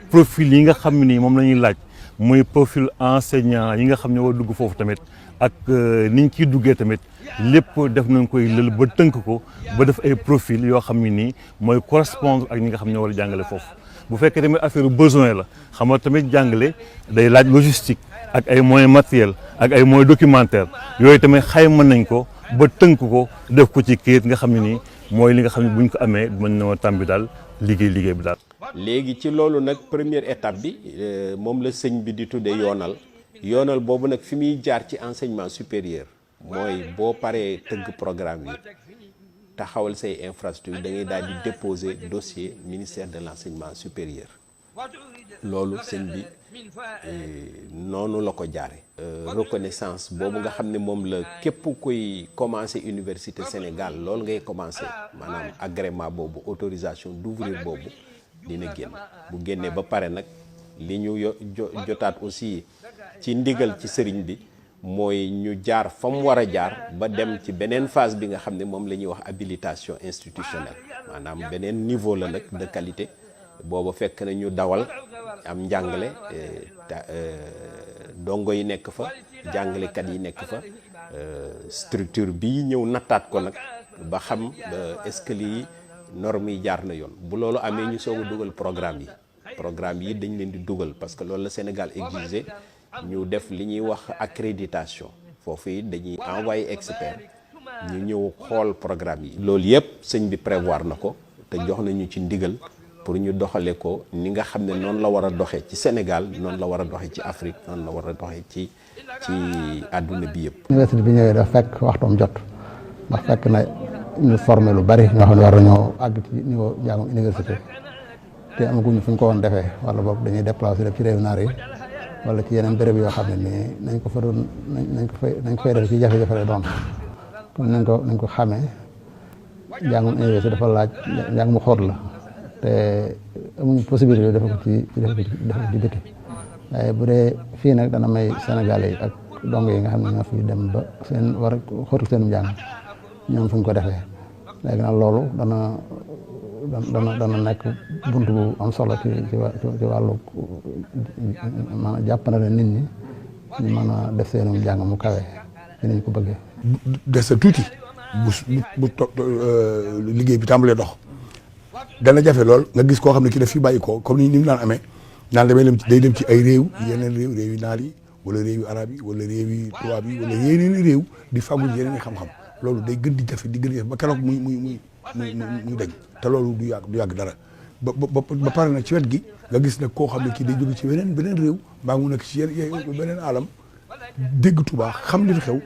profil yi nga xam ne nii moom la ñuy laaj muy profil enseignant yi nga xam ne war dugg foofu tamit ak niñ ciy duggee tamit lépp def nañ koy lël ba tënk ko ba def ay profil yoo xam ne nii mooy correspondre ak ñi nga xam ne war a jàngale foofu. bu fekkee tamit affaire besoin la xam nga tamit jàngale day laaj logistique ak ay moyens matériels ak ay moyens documentaires yooyu tamit xayma nañ ko ba tënk ko def ko ci kayit nga xam ne nii mooy li nga xam ne buñ ko amee mën na tàmbi daal liggéey bi daal. léegi ci loolu nag première étape bi moom la sëñ bi di tuddee yoonal boobu nag fi muy jaar ci enseignement supérieur mooy boo paree tëgg programme yi taxawal say infrastructure da ngay daal di déposer dossier ministère de l'enseignement supérieur loolu sëñ bi noonu la ko jaare reconnaissance boobu nga xam ne moom la képp kuy commencer université Sénégal loolu ngay commencer maanaam agrément boobu autorisation d'ouvrir boobu dina génn bu génnee ba pare nag li ñu jotaat aussi ci ndigal ci sëriñ bi mooy ñu jaar fa mu war a jaar ba dem ci beneen phase bi nga xam ne moom la ñuy wax habilitation institutionnelle maanaam beneen niveau la nag de qualité booba fekk na ñu dawal am njàngale dongo yi nekk fa jàngalekat yi nekk fa structure bi ñëw nattaat ko nag ba xam est-ce que lii normes yi jaar na yoon bu loolu amee ñu soog a dugal programme yi dañ leen di dugal parce que loolu la Sénégal exigé ñu def li ñuy wax accréditation foofu it dañuy envoyé expert ñu ñëw xool programme yi. loolu yëpp sëñ bi prévoir na ko te jox nañu ci ndigal pour ñu doxale ko ni nga xam ne noonu la war a doxee ci Sénégal noonu la war a doxee ci Afrique noonu la war a doxee ci àdduna bi yëpp. université bi ñëwee dafa fekk waxtoom jot ndax fekk na ñu formé lu bari ñoo xam ne war nañoo àgg ci niveau njàngum université te amaguñu fu ñu ko woon defee wala boog dañuy déplacé def ci réew naar yi wala ci yeneen béréb yoo xam ne nii nañ ko fay def ci jafe-jafe la doon comme nañ ko xamee njàngum université dafa laaj njàng mu xóot la te amuñu possibilité dafa ko ci biti waaye bu dee fii nag dana may Sénégalais yi ak dong yi nga xam ne ñoo fi dem ba seen war a xóotul seenum jàng ñoom fu ñu ko defee léegi nag loolu dana nekk bunt bu am solo ci wàllu maanaam jàpp na leen nit ñi ñu mën a def seenum jàng mu kawe ci ni ñu ko bëggee. des sa tuuti bu liggéey bi tàmbalee dox dana jafe lool nga gis koo xam ne ki daf fi bàyyi ko comme ni mu daan amee naan day dem ci ay réew yeneen réew yu naar yi wala réew yu arab yi wala réew yi tubaab yi wala yeneen réew di fagul yeneen i xam-xam loolu day gën di jafe di gën di jafe ba keroog muy dañ te loolu du yàgg dara ba pare nag ci wet gi nga gis nag koo xam ne kii day jóge ci beneen réew mbaa mu nekk ci beneen alam dégg Tuubaa xam li fi xew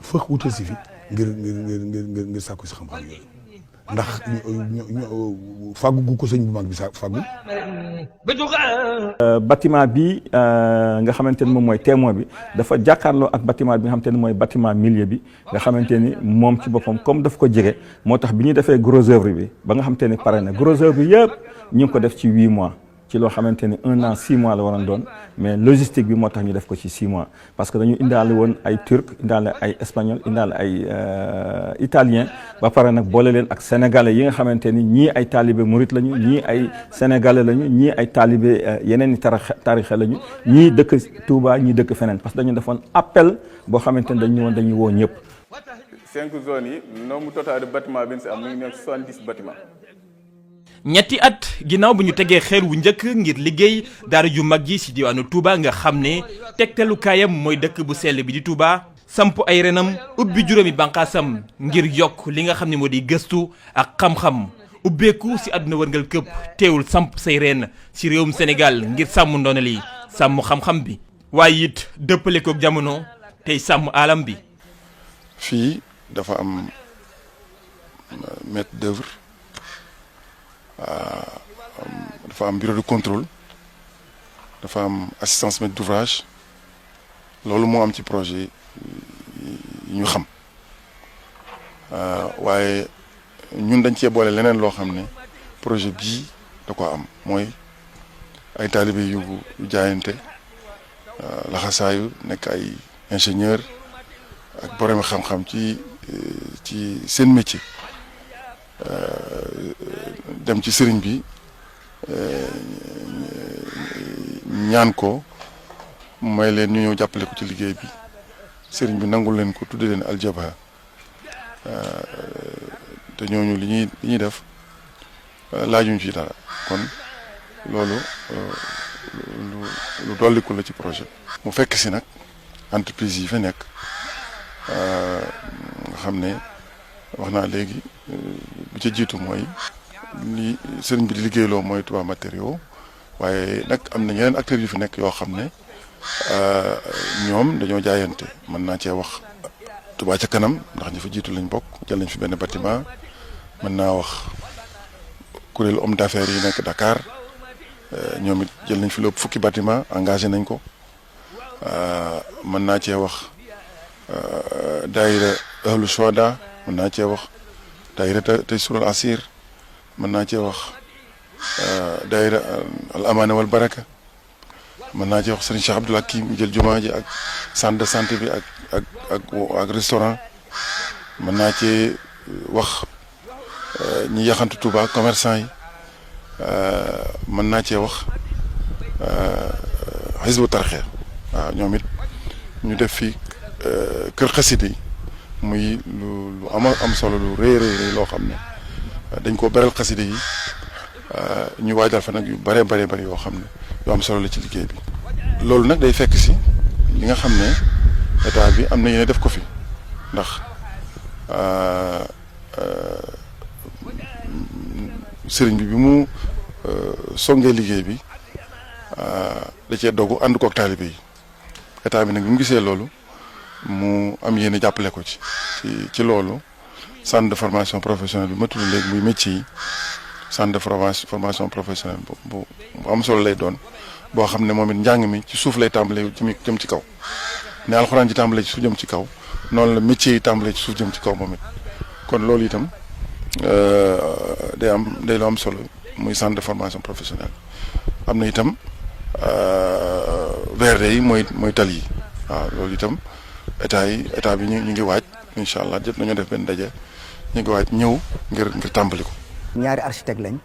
fëx wutal si fi ngir sàkku si xam-xam yooyu ndax fàggu gu ko sëñ bu mag bi fàggu. bâtiment bi nga xamante ni moom mooy témoin bi dafa jàkkaarloo ak bâtiment bi nga xamante ni mooy bâtiment milieu bi nga xamante ni moom ci boppam comme daf ko jege moo tax bi ñu defee gros œuvre bi ba nga xamante ni pare na gros œuvre bi yëpp ñu ngi ko def ci 8 mois. ci loo xamante ni 1 an 6 mois la waroon doon mais logistique bi moo tax ñu def ko ci 6 mois parce que dañu indaale woon ay turc indaale ay espagnol indaale ay italien ba pare nag boole leen ak sénégalais yi nga xamante ni ñii ay taalibe murit lañu ñii ay sénégalais lañu ñii ay taalibe yeneen i tarixa lañu ñii dëkk Touba ñii dëkk feneen parce que dañu defoon appel boo xamante ni dañu woon dañuy woo ñëpp. 5 zones yi nombre total de bâtiment bi ñu si am mu ngi nekk 70 bâtiment. ñetti at ginnaaw bu ñu tegee xeer wu njëkk ngir liggéey daara ju mag ji ci diwaanu Touba nga xam ne tegtalukaayam mooy dëkk bu sell bi di Touba samp ay renam ubbi juróomi bànqaasam ngir yokk li nga xam ne moo di gëstu ak xam-xam ubbeeku ci àdduna wërngal këpp teewul samp say reen ci réewum Sénégal ngir sàmm ndono li sàmm xam-xam bi waaye it dëppale kook jamono tey sàmm alam bi. fii dafa am maître d'œuvre. dafa am bureau de contrôle dafa am assistance maître d'ouvrage loolu moo am ci projet yi ñu xam waaye ñun dañ cee boole leneen loo xam ne projet bii da ko am mooy ay taalibe yu jaayante laxasaayu nekk ay ingénieur ak borom xam-xam ci seen métier. dem ci sëriñ bi ñaan ko may leen ñu ñëw jàppale ko ci liggéey bi sëriñ bi nangul leen ko tudde leen aljaba te ñooñu li ñuy def laajuñ ci dara kon loolu lu dolliku la ci projet mu fekk si nag entreprise yi fa nekk nga xam ne wax naa léegi bu ci jiitu mooy li sëriñ bi di liggéeyloo mooy Touba matériaux waaye nag am na ñeneen acteurs yu fi nekk yoo xam ne ñoom dañoo jaayante mën naa cee wax Touba ca kanam ndax ñi fa jiitu lañ bokk jël nañ fi benn bâtiment mën naa wax kuréelu homme d'affaires yi nekk Dakar ñoom it jël nañ fi lépp fukki bâtiment engagé nañ ko mën naa cee wax daayira ahlu Soda mën naa cee wax daayira tey sural asir mën naa cee wax daayira al amaana wal baraka mën naa cee wax Serigne Cheikh Abdoul Hakim jël jumaa ji ak centre de santé bi ak restaurant mën naa cee wax ñi yaxantu Touba commerçant yi mën naa cee wax Hizbu Tarxiya waaw ñoom it ñu def fi kër xasida yi muy lu am solo lu rëy loo xam ne dañ koo beral xasida yi ñu waajal fa nag yu bëree bëri yoo xam ne yu am solo la ci liggéey bi. loolu nag day fekk si li nga xam ne état bi am na yéene def ko fi ndax sëriñ bi mu songee liggéey bi da cee dogu ànd koog taalibe yi état bi nag bi mu gisee loolu mu am yéene jàppale ko ci loolu centre de formation professionnelle bi ma tudd léegi muy métier yi centre de formation professionnelle bu am solo lay doon boo xam ne moom it njàng mi ci suuf lay tàmbalee jëm ci kaw ne alxuraan ji tàmbalee ci suuf jëm ci kaw noonu la métier yi tàmbalee ci suuf jëm ci kaw moom it kon loolu itam day lu am solo muy centre de formation professionnelle am na itam VRD yi mooy tali yi waaw loolu itam état bi ñu ngi waaj incha allah jot nañoo def benn daje ñu ngi waaj ñëw ngir tàmbali ko. ñaari architecte lañ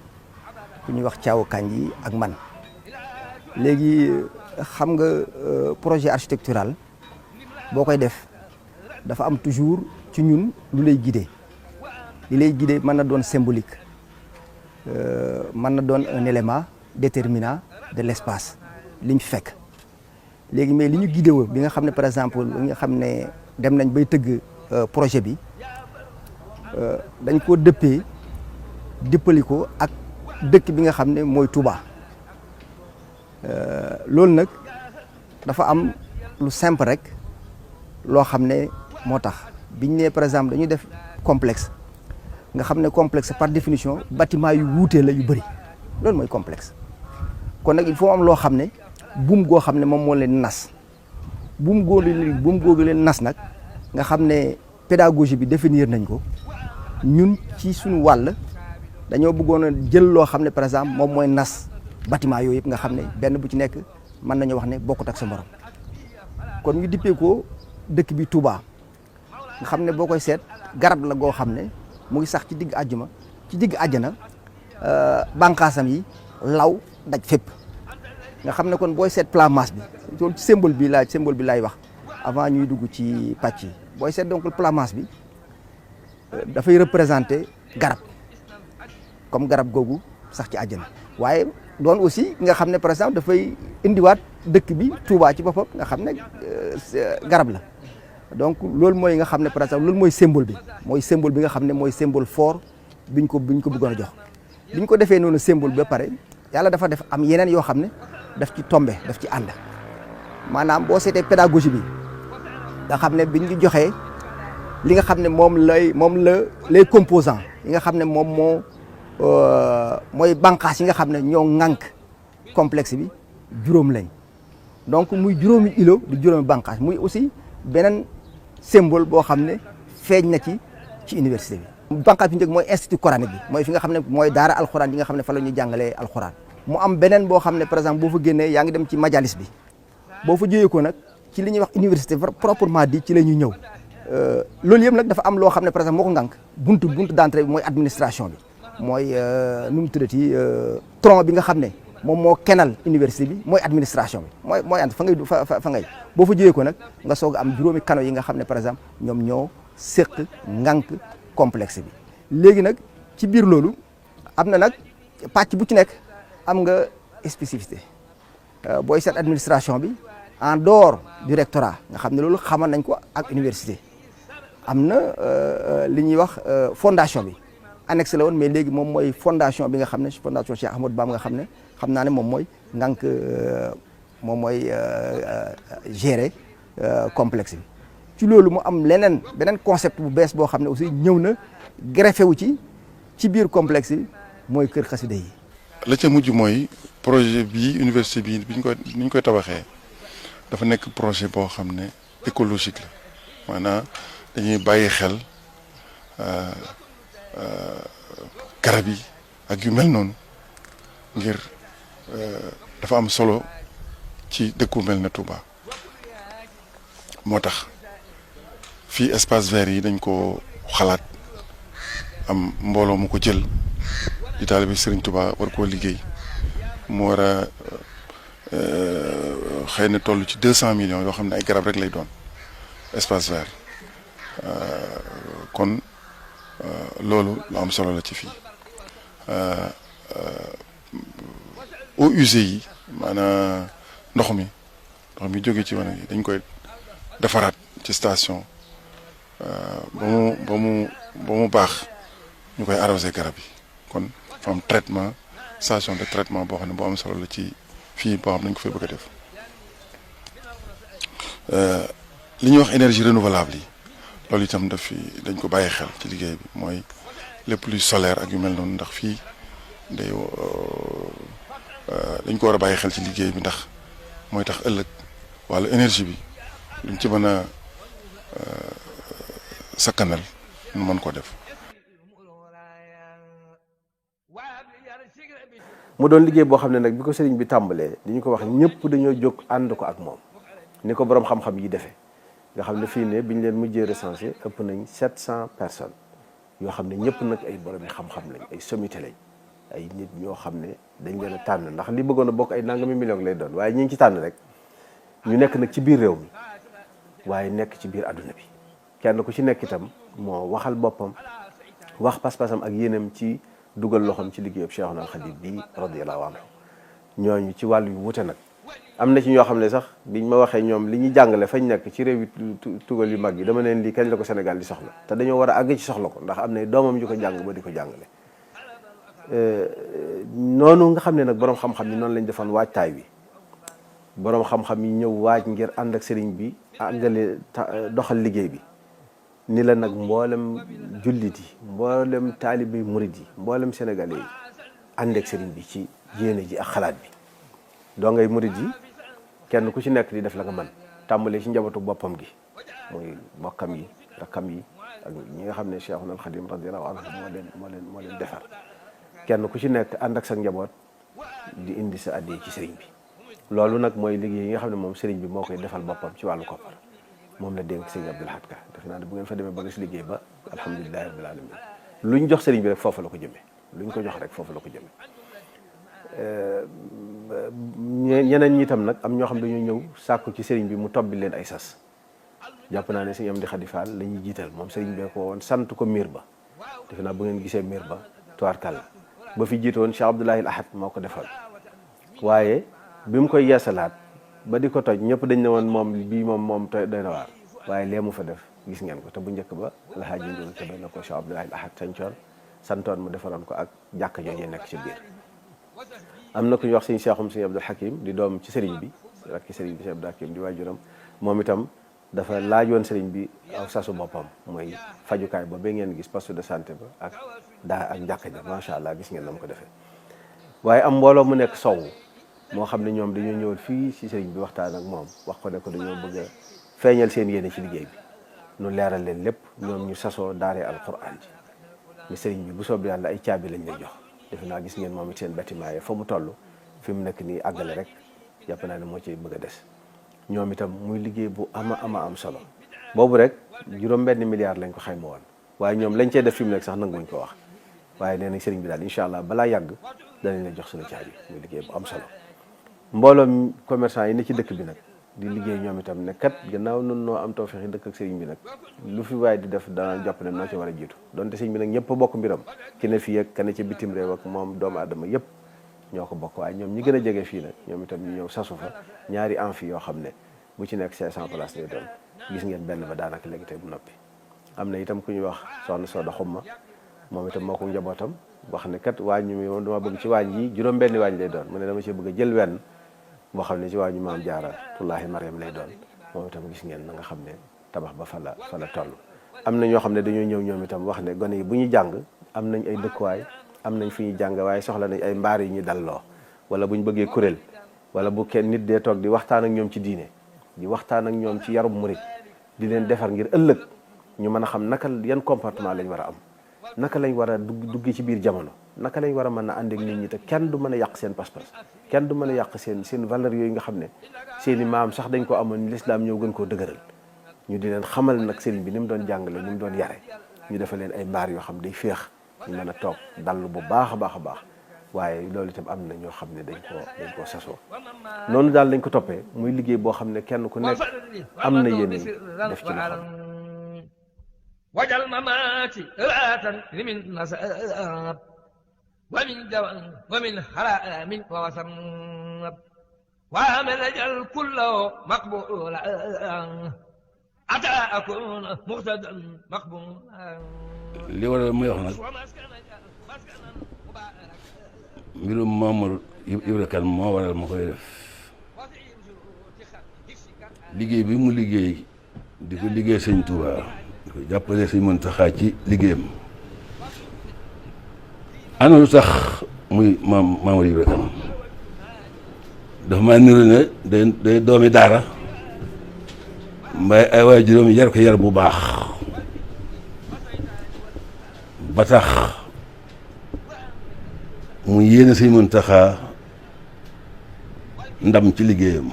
ku ñuy wax Thiaw Kandji ak man léegi xam nga projet architectural boo koy def dafa am toujours ci ñun lu lay guider li lay guider mën na doon symbolique mën na doon un élément déterminant de l'espace liñ fekk léegi mais li ñu guidé woo bi nga xam ne par exemple li nga xam ne dem nañ bay tëgg projet bi dañ ko dëppali ko ak dëkk bi nga xam ne mooy Touba loolu nag dafa am lu simple rek loo xam ne moo tax biñ ne par exemple dañuy def complexe nga xam ne complexe par définition bâtiment yu wuutee la yu bëri loolu mooy complexe kon nag il faut am loo xam ne buum goo xam ne moom moo leen nas buum googu leen nas nag nga xam ne pédagogie bi définir nañ ko ñun ci suñu wàll dañoo bëggoon a jël loo xam ne par exemple moom mooy nas bâtiment yooyu yëpp nga xam ne benn bu ci nekk mën nañu wax ne bokkut ak sa morom kon ñu dippee ko dëkk bi Touba nga xam ne boo koy seet garab la goo xam ne mu ngi sax ci digg àjjana bànqaasam yi law daj fépp nga xam ne kon booy seet plan masse bi loolu ci symbole bi laay wax avant ñuy dugg ci pàcc yi booy seet donc plan masse bi dafay représenter garab comme garab googu sax ci àjjana waaye doon aussi nga xam ne par exemple dafay indiwaat dëkk bi Touba ci boppam nga xam ne garab la donc loolu mooy nga xam ne par exemple loolu mooy symbole bi nga xam ne mooy symbole fort biñ ko bëggoon a jox biñ ko defee noonu symbole ba pare yàlla dafa def am yeneen yoo xam ne daf ci tombé daf ci ànd maanaam boo seetee pédagogie bi nga xam ne biñ ñu joxee li nga xam ne moom la les composants yi nga xam ne moom mooy bànqaas yi nga xam ne ñoo ŋànk complexe bi juróom lañ donc muy juróomi îlot di juróomi bànqaas muy aussi beneen symbole boo xam ne feeñ na ci université bi. bànqaas bi njëkk mooy institut coranique bi mooy fi nga xam ne mooy daara alxuraan yi nga xam ne fa la ñuy jàngalee alxuraan mu am beneen boo xam ne par exemple boo fa génnee yaa ngi dem ci majalis bi boo fa jógee ko nag ci li ñuy wax université proprement dit ci la ñuy ñëw loolu yëpp nag dafa am loo xam ne par exemple moo ko ngànk buntu d'entrée bi mooy administration bi mooy nu mu tuddati tronc bi nga xam ne moom moo kenal université bi mooy administration bi mooy ant fa ngay boo fa jógee ko nag nga soog a am juróomi kano yi nga xam ne par exemple ñoom ñoo séq ngànk complexe bi léegi nag ci biir loolu am na nag pàcc bu ci nekk am nga spécificité booy seet administration bi en dehors du rectorat nga xam ne loolu xamal nañ ko ak université am na li ñuy wax fondation bi annexe la woon mais léegi moom mooy fondation bi nga xam ne fondation Cheikh Ahmadou Bamba nga xam ne xam naa ne moom mooy ngànk moom mooy gérer complexe bi ci loolu mu am beneen concept bu bees boo xam ne aussi ñëw na greffé wu ci biir complexe bi mooy kër xasida yi. la ca mujj mooy projet bii université bi ni ñu koy tabaxee dafa nekk projet boo xam ne écologique la maanaam dañuy bàyyi xel garab yi ak yu mel noonu ngir dafa am solo ci dëkku mel na Touba moo tax fii espace vert yi dañ ko xalaat am mbooloo mu ko jël di taalibe Serigne Touba war koo liggéey mu war a xëy na toll ci 200 millions yoo xam ne ay garab rek lay doon espace vert kon loolu lu am solo la ci fii eaux usées yi maanaam ndox mi jóge ci wane yi dañ koy defaraat ci station ba mu baax ñu koy arrosé garab yi kon fa am traitement station de traitement boo xam ne boo am solo la ci fii boo xam ne dañ ko fay bëgg a def li ñuy wax énergie renouvelable yi loolu itam dañ ko bàyyi xel ci liggéey bi mooy lépp luy solaire ak yu mel noonu ndax fii dañ ko war a bàyyi xel ci liggéey bi ndax mooy tax ëllëg wàllu énergie bi luñ ci mën a sakkanal ñu mën ko def. mu doon liggéey boo xam ne nag bi ko sëriñ bi tàmbalee li ñu ko wax ñëpp dañoo jóg ànd ko ak moom ni ko boroom xam-xam yi defee nga xam ne fii ne biñ leen mujjee recensé ëpp nañ 700 personnes yoo xam ne ñëpp nag ay borom yi xam-xam lañ ay sommité lañ ay nit ñoo xam ne dañ leen a tànn ndax li bëggoon a bokk ay nangami million lay doon waaye ñi ngi ci tànn rek ñu nekk nag ci biir réew mi waaye nekk ci biir adduna bi kenn ku ci nekk itam moo waxal boppam wax pas-pasam ak yéenam ci dugal loxoom ci liggéeyub Cheikhul Khadim bi radiyallahu anhu ñooñu ci wàllu yu wute nag am na ci ñoo xam ne sax biñ ma waxee ñoom li ñuy jàngale fañ nekk ci réew yi tugal yu mag yi dama leen lii kañ la ko Sénégal di soxla te dañoo war a àgg ci soxla ko ndax am na doomam yu ko jàng ba di ko jàngale noonu nga xam ne nag boroom xam-xam yi noonu lañ defoon waajtaay wi boroom xam-xam yi ñëw waaj ngir ànd ak sëriñ bi àggale doxal liggéey bi ni la nag mboolem jullit yi mboolem taalibe murid yi mboolem sénégalais yi ànd ak sëriñ bi ci yéene ji ak xalaat bi doo ngay murid yi kenn ku ci nekk di def la nga mën tàmbalee ci njabootu boppam gi muy bokkam yi rakkam yi ak ñi nga xam ne Cheikhul Khadim radiyallahu anhu moo leen defar kenn ku ci nekk ànd ak sa njaboot di indi sa addiya ci sëriñ bi loolu nag mooy liggéey yi nga xam ne moom sëriñ bi moo koy defal boppam ci wàllu koppar moom la dénk sëriñ Abdul Ahad Ka defe naa ne bu ngeen fa demee ba gis liggéey ba alhamdulilahi rabbil alamin luñ jox sëriñ bi rek foofu la ko jëmee luñ ko jox rek foofu la ko jëmee ñeneen ñi itam nag am ñoo xam dañoo ñëw sàkku ci sëriñ bi mu tobbi leen ay sas jàpp naa ne sëriñ Amdi Khady Fall la ñuy jiital moom sëriñ bee ko woon sant ko miir ba defe naa bu ngeen gisee miir ba tubaarkàlla ba fi jiite woon Cheikh Abdoulahi Ahad moo ko defal waaye bi mu koy yeesalaat ba di ko toj ñëpp dañ ne woon moom bii moom doy na waar waaye lee mu fa def gis ngeen ko te bu njëkk ba alhaaji Ndool te na ko Cheikh Abdoulahi Ahad sañcoon santoon mu defaroon ko ak jàkk jooju nekk ci biir am na ku ñuy wax sëñ Cheikhoum sëñ Abdul Hakim di doom ci sëriñ bi rakki sëriñ bi sëñ Abdul Hakim di waajuram moom itam dafa laajoon sëriñ bi aw sasu boppam mooy fajukaay ba ba ngeen gis poste de santé ba ak ak jàkka ja macha allah gis ngeen na mu ko defee waaye am mbooloo mu nekk sow moo xam ne ñoom dañoo ñëwal fii ci sëriñ bi waxtaan ak moom wax ko ne ko dañoo bëgg a feeñal seen yéene ci liggéey bi nu leeral leen lépp ñoom ñu sasoo daaree alquran ji ni sëriñ bi bu soob yàlla ay caabi lañ lay jox defe naa gis ngeen moom it seen bâtiment yi fa mu toll fi mu nekk nii àggale rek jàpp naa ne moo ci bëgg a des ñoom itam muy liggéey bu ama am solo boobu rek juróom-benn milliard lañ ko xayma woon waaye ñoom lañ cee def fi mu nekk sax nanguñ ko wax waaye nee nañ sëriñ bi daal incha allah balaa yàgg danañ la jox suñu caabi muy liggéey bu am solo mbooloom commerçant yi ne ci dëkk bi nag di liggéey ñoom itam ne kat gannaaw nun noo am tawfeex yi dëkk ak sëriñ bi nag lu fi waaye di def dana jàpp ne noo ci war a jiitu donte sëriñ bi nag ñëpp bokk mbiram ki ne fii ak kane ci bitim réew ak moom doomu aadama yëpp ñoo ko bokk waaye ñoom ñi gën a jege fii nag ñoom itam ñu ñëw sasu fa ñaari amphi yoo xam ne bu ci nekk 500 places lay doon gis ngeen benn ba daanaka léegi tey bu noppi am na itam ku ñuy wax soxna Soda Xumma moom itam moo ko njabootam wax ne kat waañ mi moom dama bëgg ci waañ yi juróom-benni waañ lay doon mu ne dama ci bëgg a jël wenn boo xam ne ci waañu maam jaara tullaahi mariam lay doon moom itam gis ngeen na nga xam ne tabax ba fa la toll am na ñoo xam ne dañoo ñëw ñoom itam wax ne gone yi bu ñu jàng am nañ ay dëkkuwaay am nañ fi ñu jàng waaye soxla nañ ay mbaar yi ñu dalloo wala bu ñu bëggee kuréel wala bu kenn nit dee toog di waxtaan ak ñoom ci diine di waxtaan ak ñoom ci yarub murit di leen defar ngir ëllëg ñu mën a xam naka yan comportement lañ war a am naka lañ war a dugg ci biir jamono naka lañ war a mën a ànd ak nit ñi te kenn du mën a yàq seen pas-pas kenn du mën a yàq seen valeur yooyu nga xam ne seen i maam sax dañ ko amoon lislaam ñëw gën koo dëgëral ñu di leen xamal nag sëriñ bi ni mu doon jàngale ni mu doon yare ñu defal leen ay mbaar yoo xam day féex ñu mën a toog dallu bu baax a baax a baax waaye loolu itam am na ñoo xam ne dañ koo sasoo noonu daal lañ ko toppee muy liggéey boo xam ne kenn ku nekk am na yéene def ci loxo wajal mamaati raatan limin nasab wa min jawan wa min haramin wa wasan wa man ajal kullahu maqbula ata akuna muqtadan maqbula li waral muy wax nag mbirum Mamadou Ibra Kane moo waral ma koy def liggéey bi mu liggéey di ko liggéey sëñ Touba di ko jàppale sëñ Mountakha ci liggéeyam ana lu tax muy Mamadou Ibra Kane dafa maa niru ne day doomi daara mbay ay waay juróomi yar ko yar bu baax ba tax mu yéene sëñ Mountakha ndam ci liggéeyam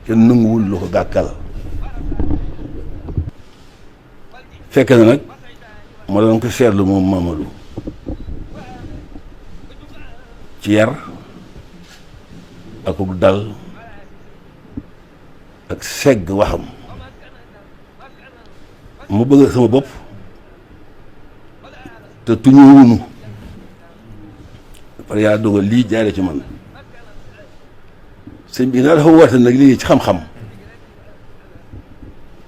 kenn nanguwul lu ko gàkkal fekk na nag ma doon ko seetlu moom Mamadou ci yar akuk dal ak segg waxam mu bëgg sama bopp te tuñu wunu par yaa dogal lii jaare ci man sëñ bi naa dafa woote nag léegi ci xam-xam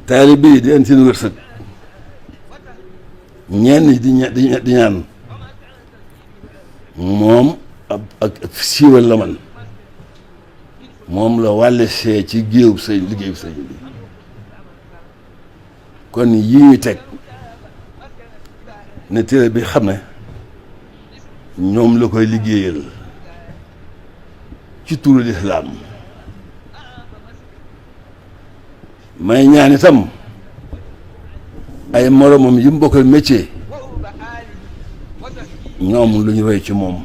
taalibe bi di andi seen wërsëg ñenn di ñaan moom ak siiwal la man moom la wàlle see ci géew sëñ liggéeyu sëñ bi kon yii ñu teg ne téere bi xam ne ñoom la koy liggéeyal ci turu lislaam may ñaan itam ay moromam yi mu bokkal métier ñoom lu ñu roy ci moom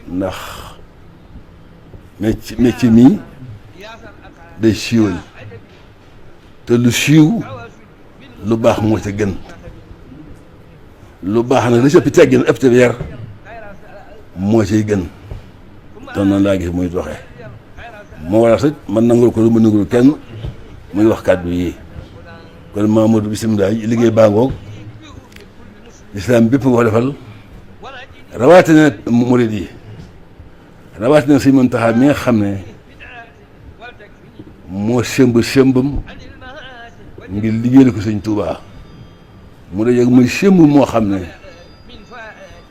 ndax métier mii day siiwal te lu siiw lu baax moo ca gën lu baax nag la ci ëpp teggin ëpp te yar moo ciy gën te noonu laa gis muy doxee moo waral sax man nangul ko lu ma nangul kenn muy wax kàddu yi kon Mamadou bisimilah liggéey baa ngoog islam bépp nga ko defal rawatina murid yi rawatina Sëñ Muntaxa mi nga xam ne moo sëmbam ngir liggéeyal ko Sëñ Tuubaa mu de yëg muy sëmb moo xam ne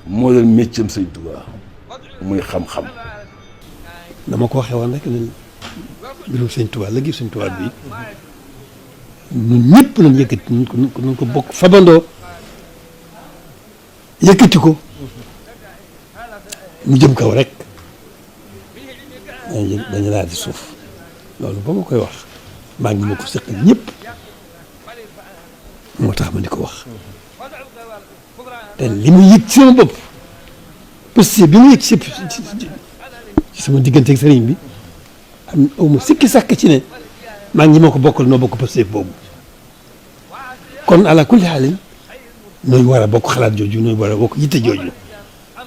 moo doon méccam Sëñ Tuubaa muy xam-xam. dama ko waxee woon rek ne mbirum Sëñ Tuubaa liggéey Sëñ Tuubaa bi ñun ñëpp lañ yëkkati nañ ko bokk fabandoo yëkkati ko mu jëm kaw rek dañu daal di suuf loolu ba ma koy wax maa ngi ma ko seq ñëpp moo tax ma di ko wax te li mu yëg ci sama bopp parce que bi mu yëg ci sama diggante ak sëriñ bi am aw ma sikki sàkk ci ne maa ngi ma ko bokkal noo bokk parce que boobu kon ala kulli xaalin nooy war a bokk xalaat jooju nooy war a bokk yitte jooju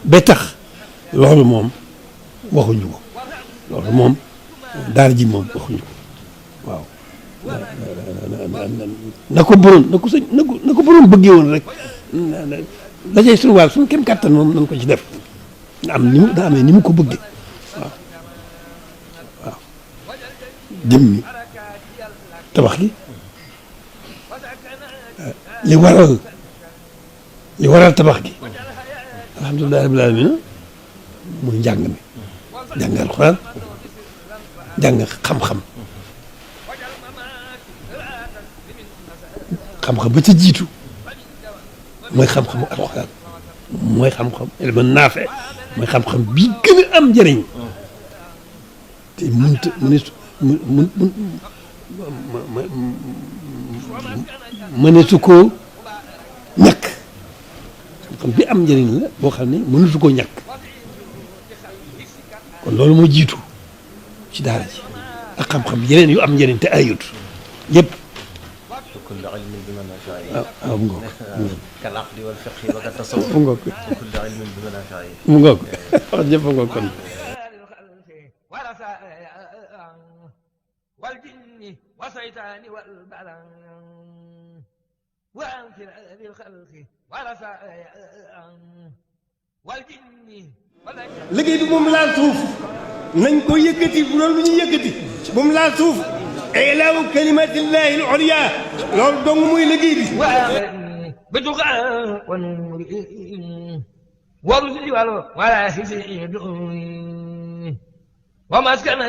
ba tax loolu moom waxuñu ko loolu moom daara ji moom waxuñu ko waaw na ko borom bëggee woon rek la cay suñu wàll suñu kem kàttan moom nañ ko ci def am ni mu daa amee ni mu ko bëggee waaw waaw jëmmi tabax gi li waral tabax gi alhamdulilah rabbil alamin muy njàng mi jàng alxuraan jàng xam-xam ba ca jiitu mooy xam-xamu alxuraan mooy xam-xam ilmu naafe mooy xam-xam bii gën a am njëriñ te mëneesu koo ñàkk xam-xam bi am njëriñ la boo xam ne mëneesu koo ñàkk kon loolu moo jiitu ci daara ji ak xam-xam yeneen yu am njëriñ te ayut yëpp. waaw mu ngoog. mu ngoog. mu ngoog wax jëpp mu ngoog kon. liggéey bi moom laal suuf nañ ko yëkkati bu doon lu ñu yëkkati bu mu laal suuf ilaahu kalimatillahi al-ulya loolu dong muy liggéey bi بتقى والنور ورسل ولا حسين ومسكن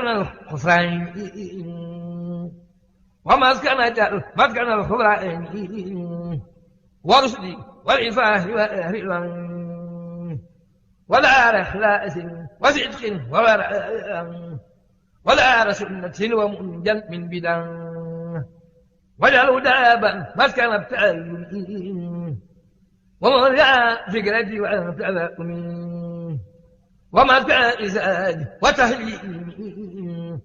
الخفران ومسكن الخفران ورسل والعفاف والرضوان ولا رخلاء وصدق ولا سنة ومنجل من بدن وجعله دابا مسكن التألم ومرجع فكرتي وتألم ومسكن الإزاج وتهليم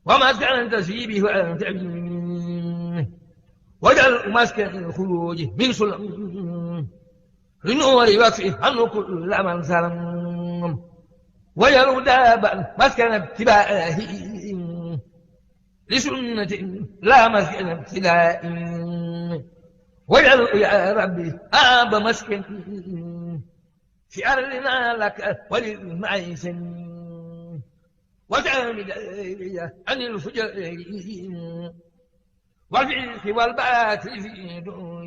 ومسكن التسييب وتعليم واجعل مسكن الخروج من سلم لنور يكفي عنه كل من سلم واجعل دابا مسكن اتباعه لسنة لا مسكن ابتداء واجعل يا ربي آب مسكن في أرضنا لك وللمعيش واجعل دائرية عن الفجر والفيح والباطل في دون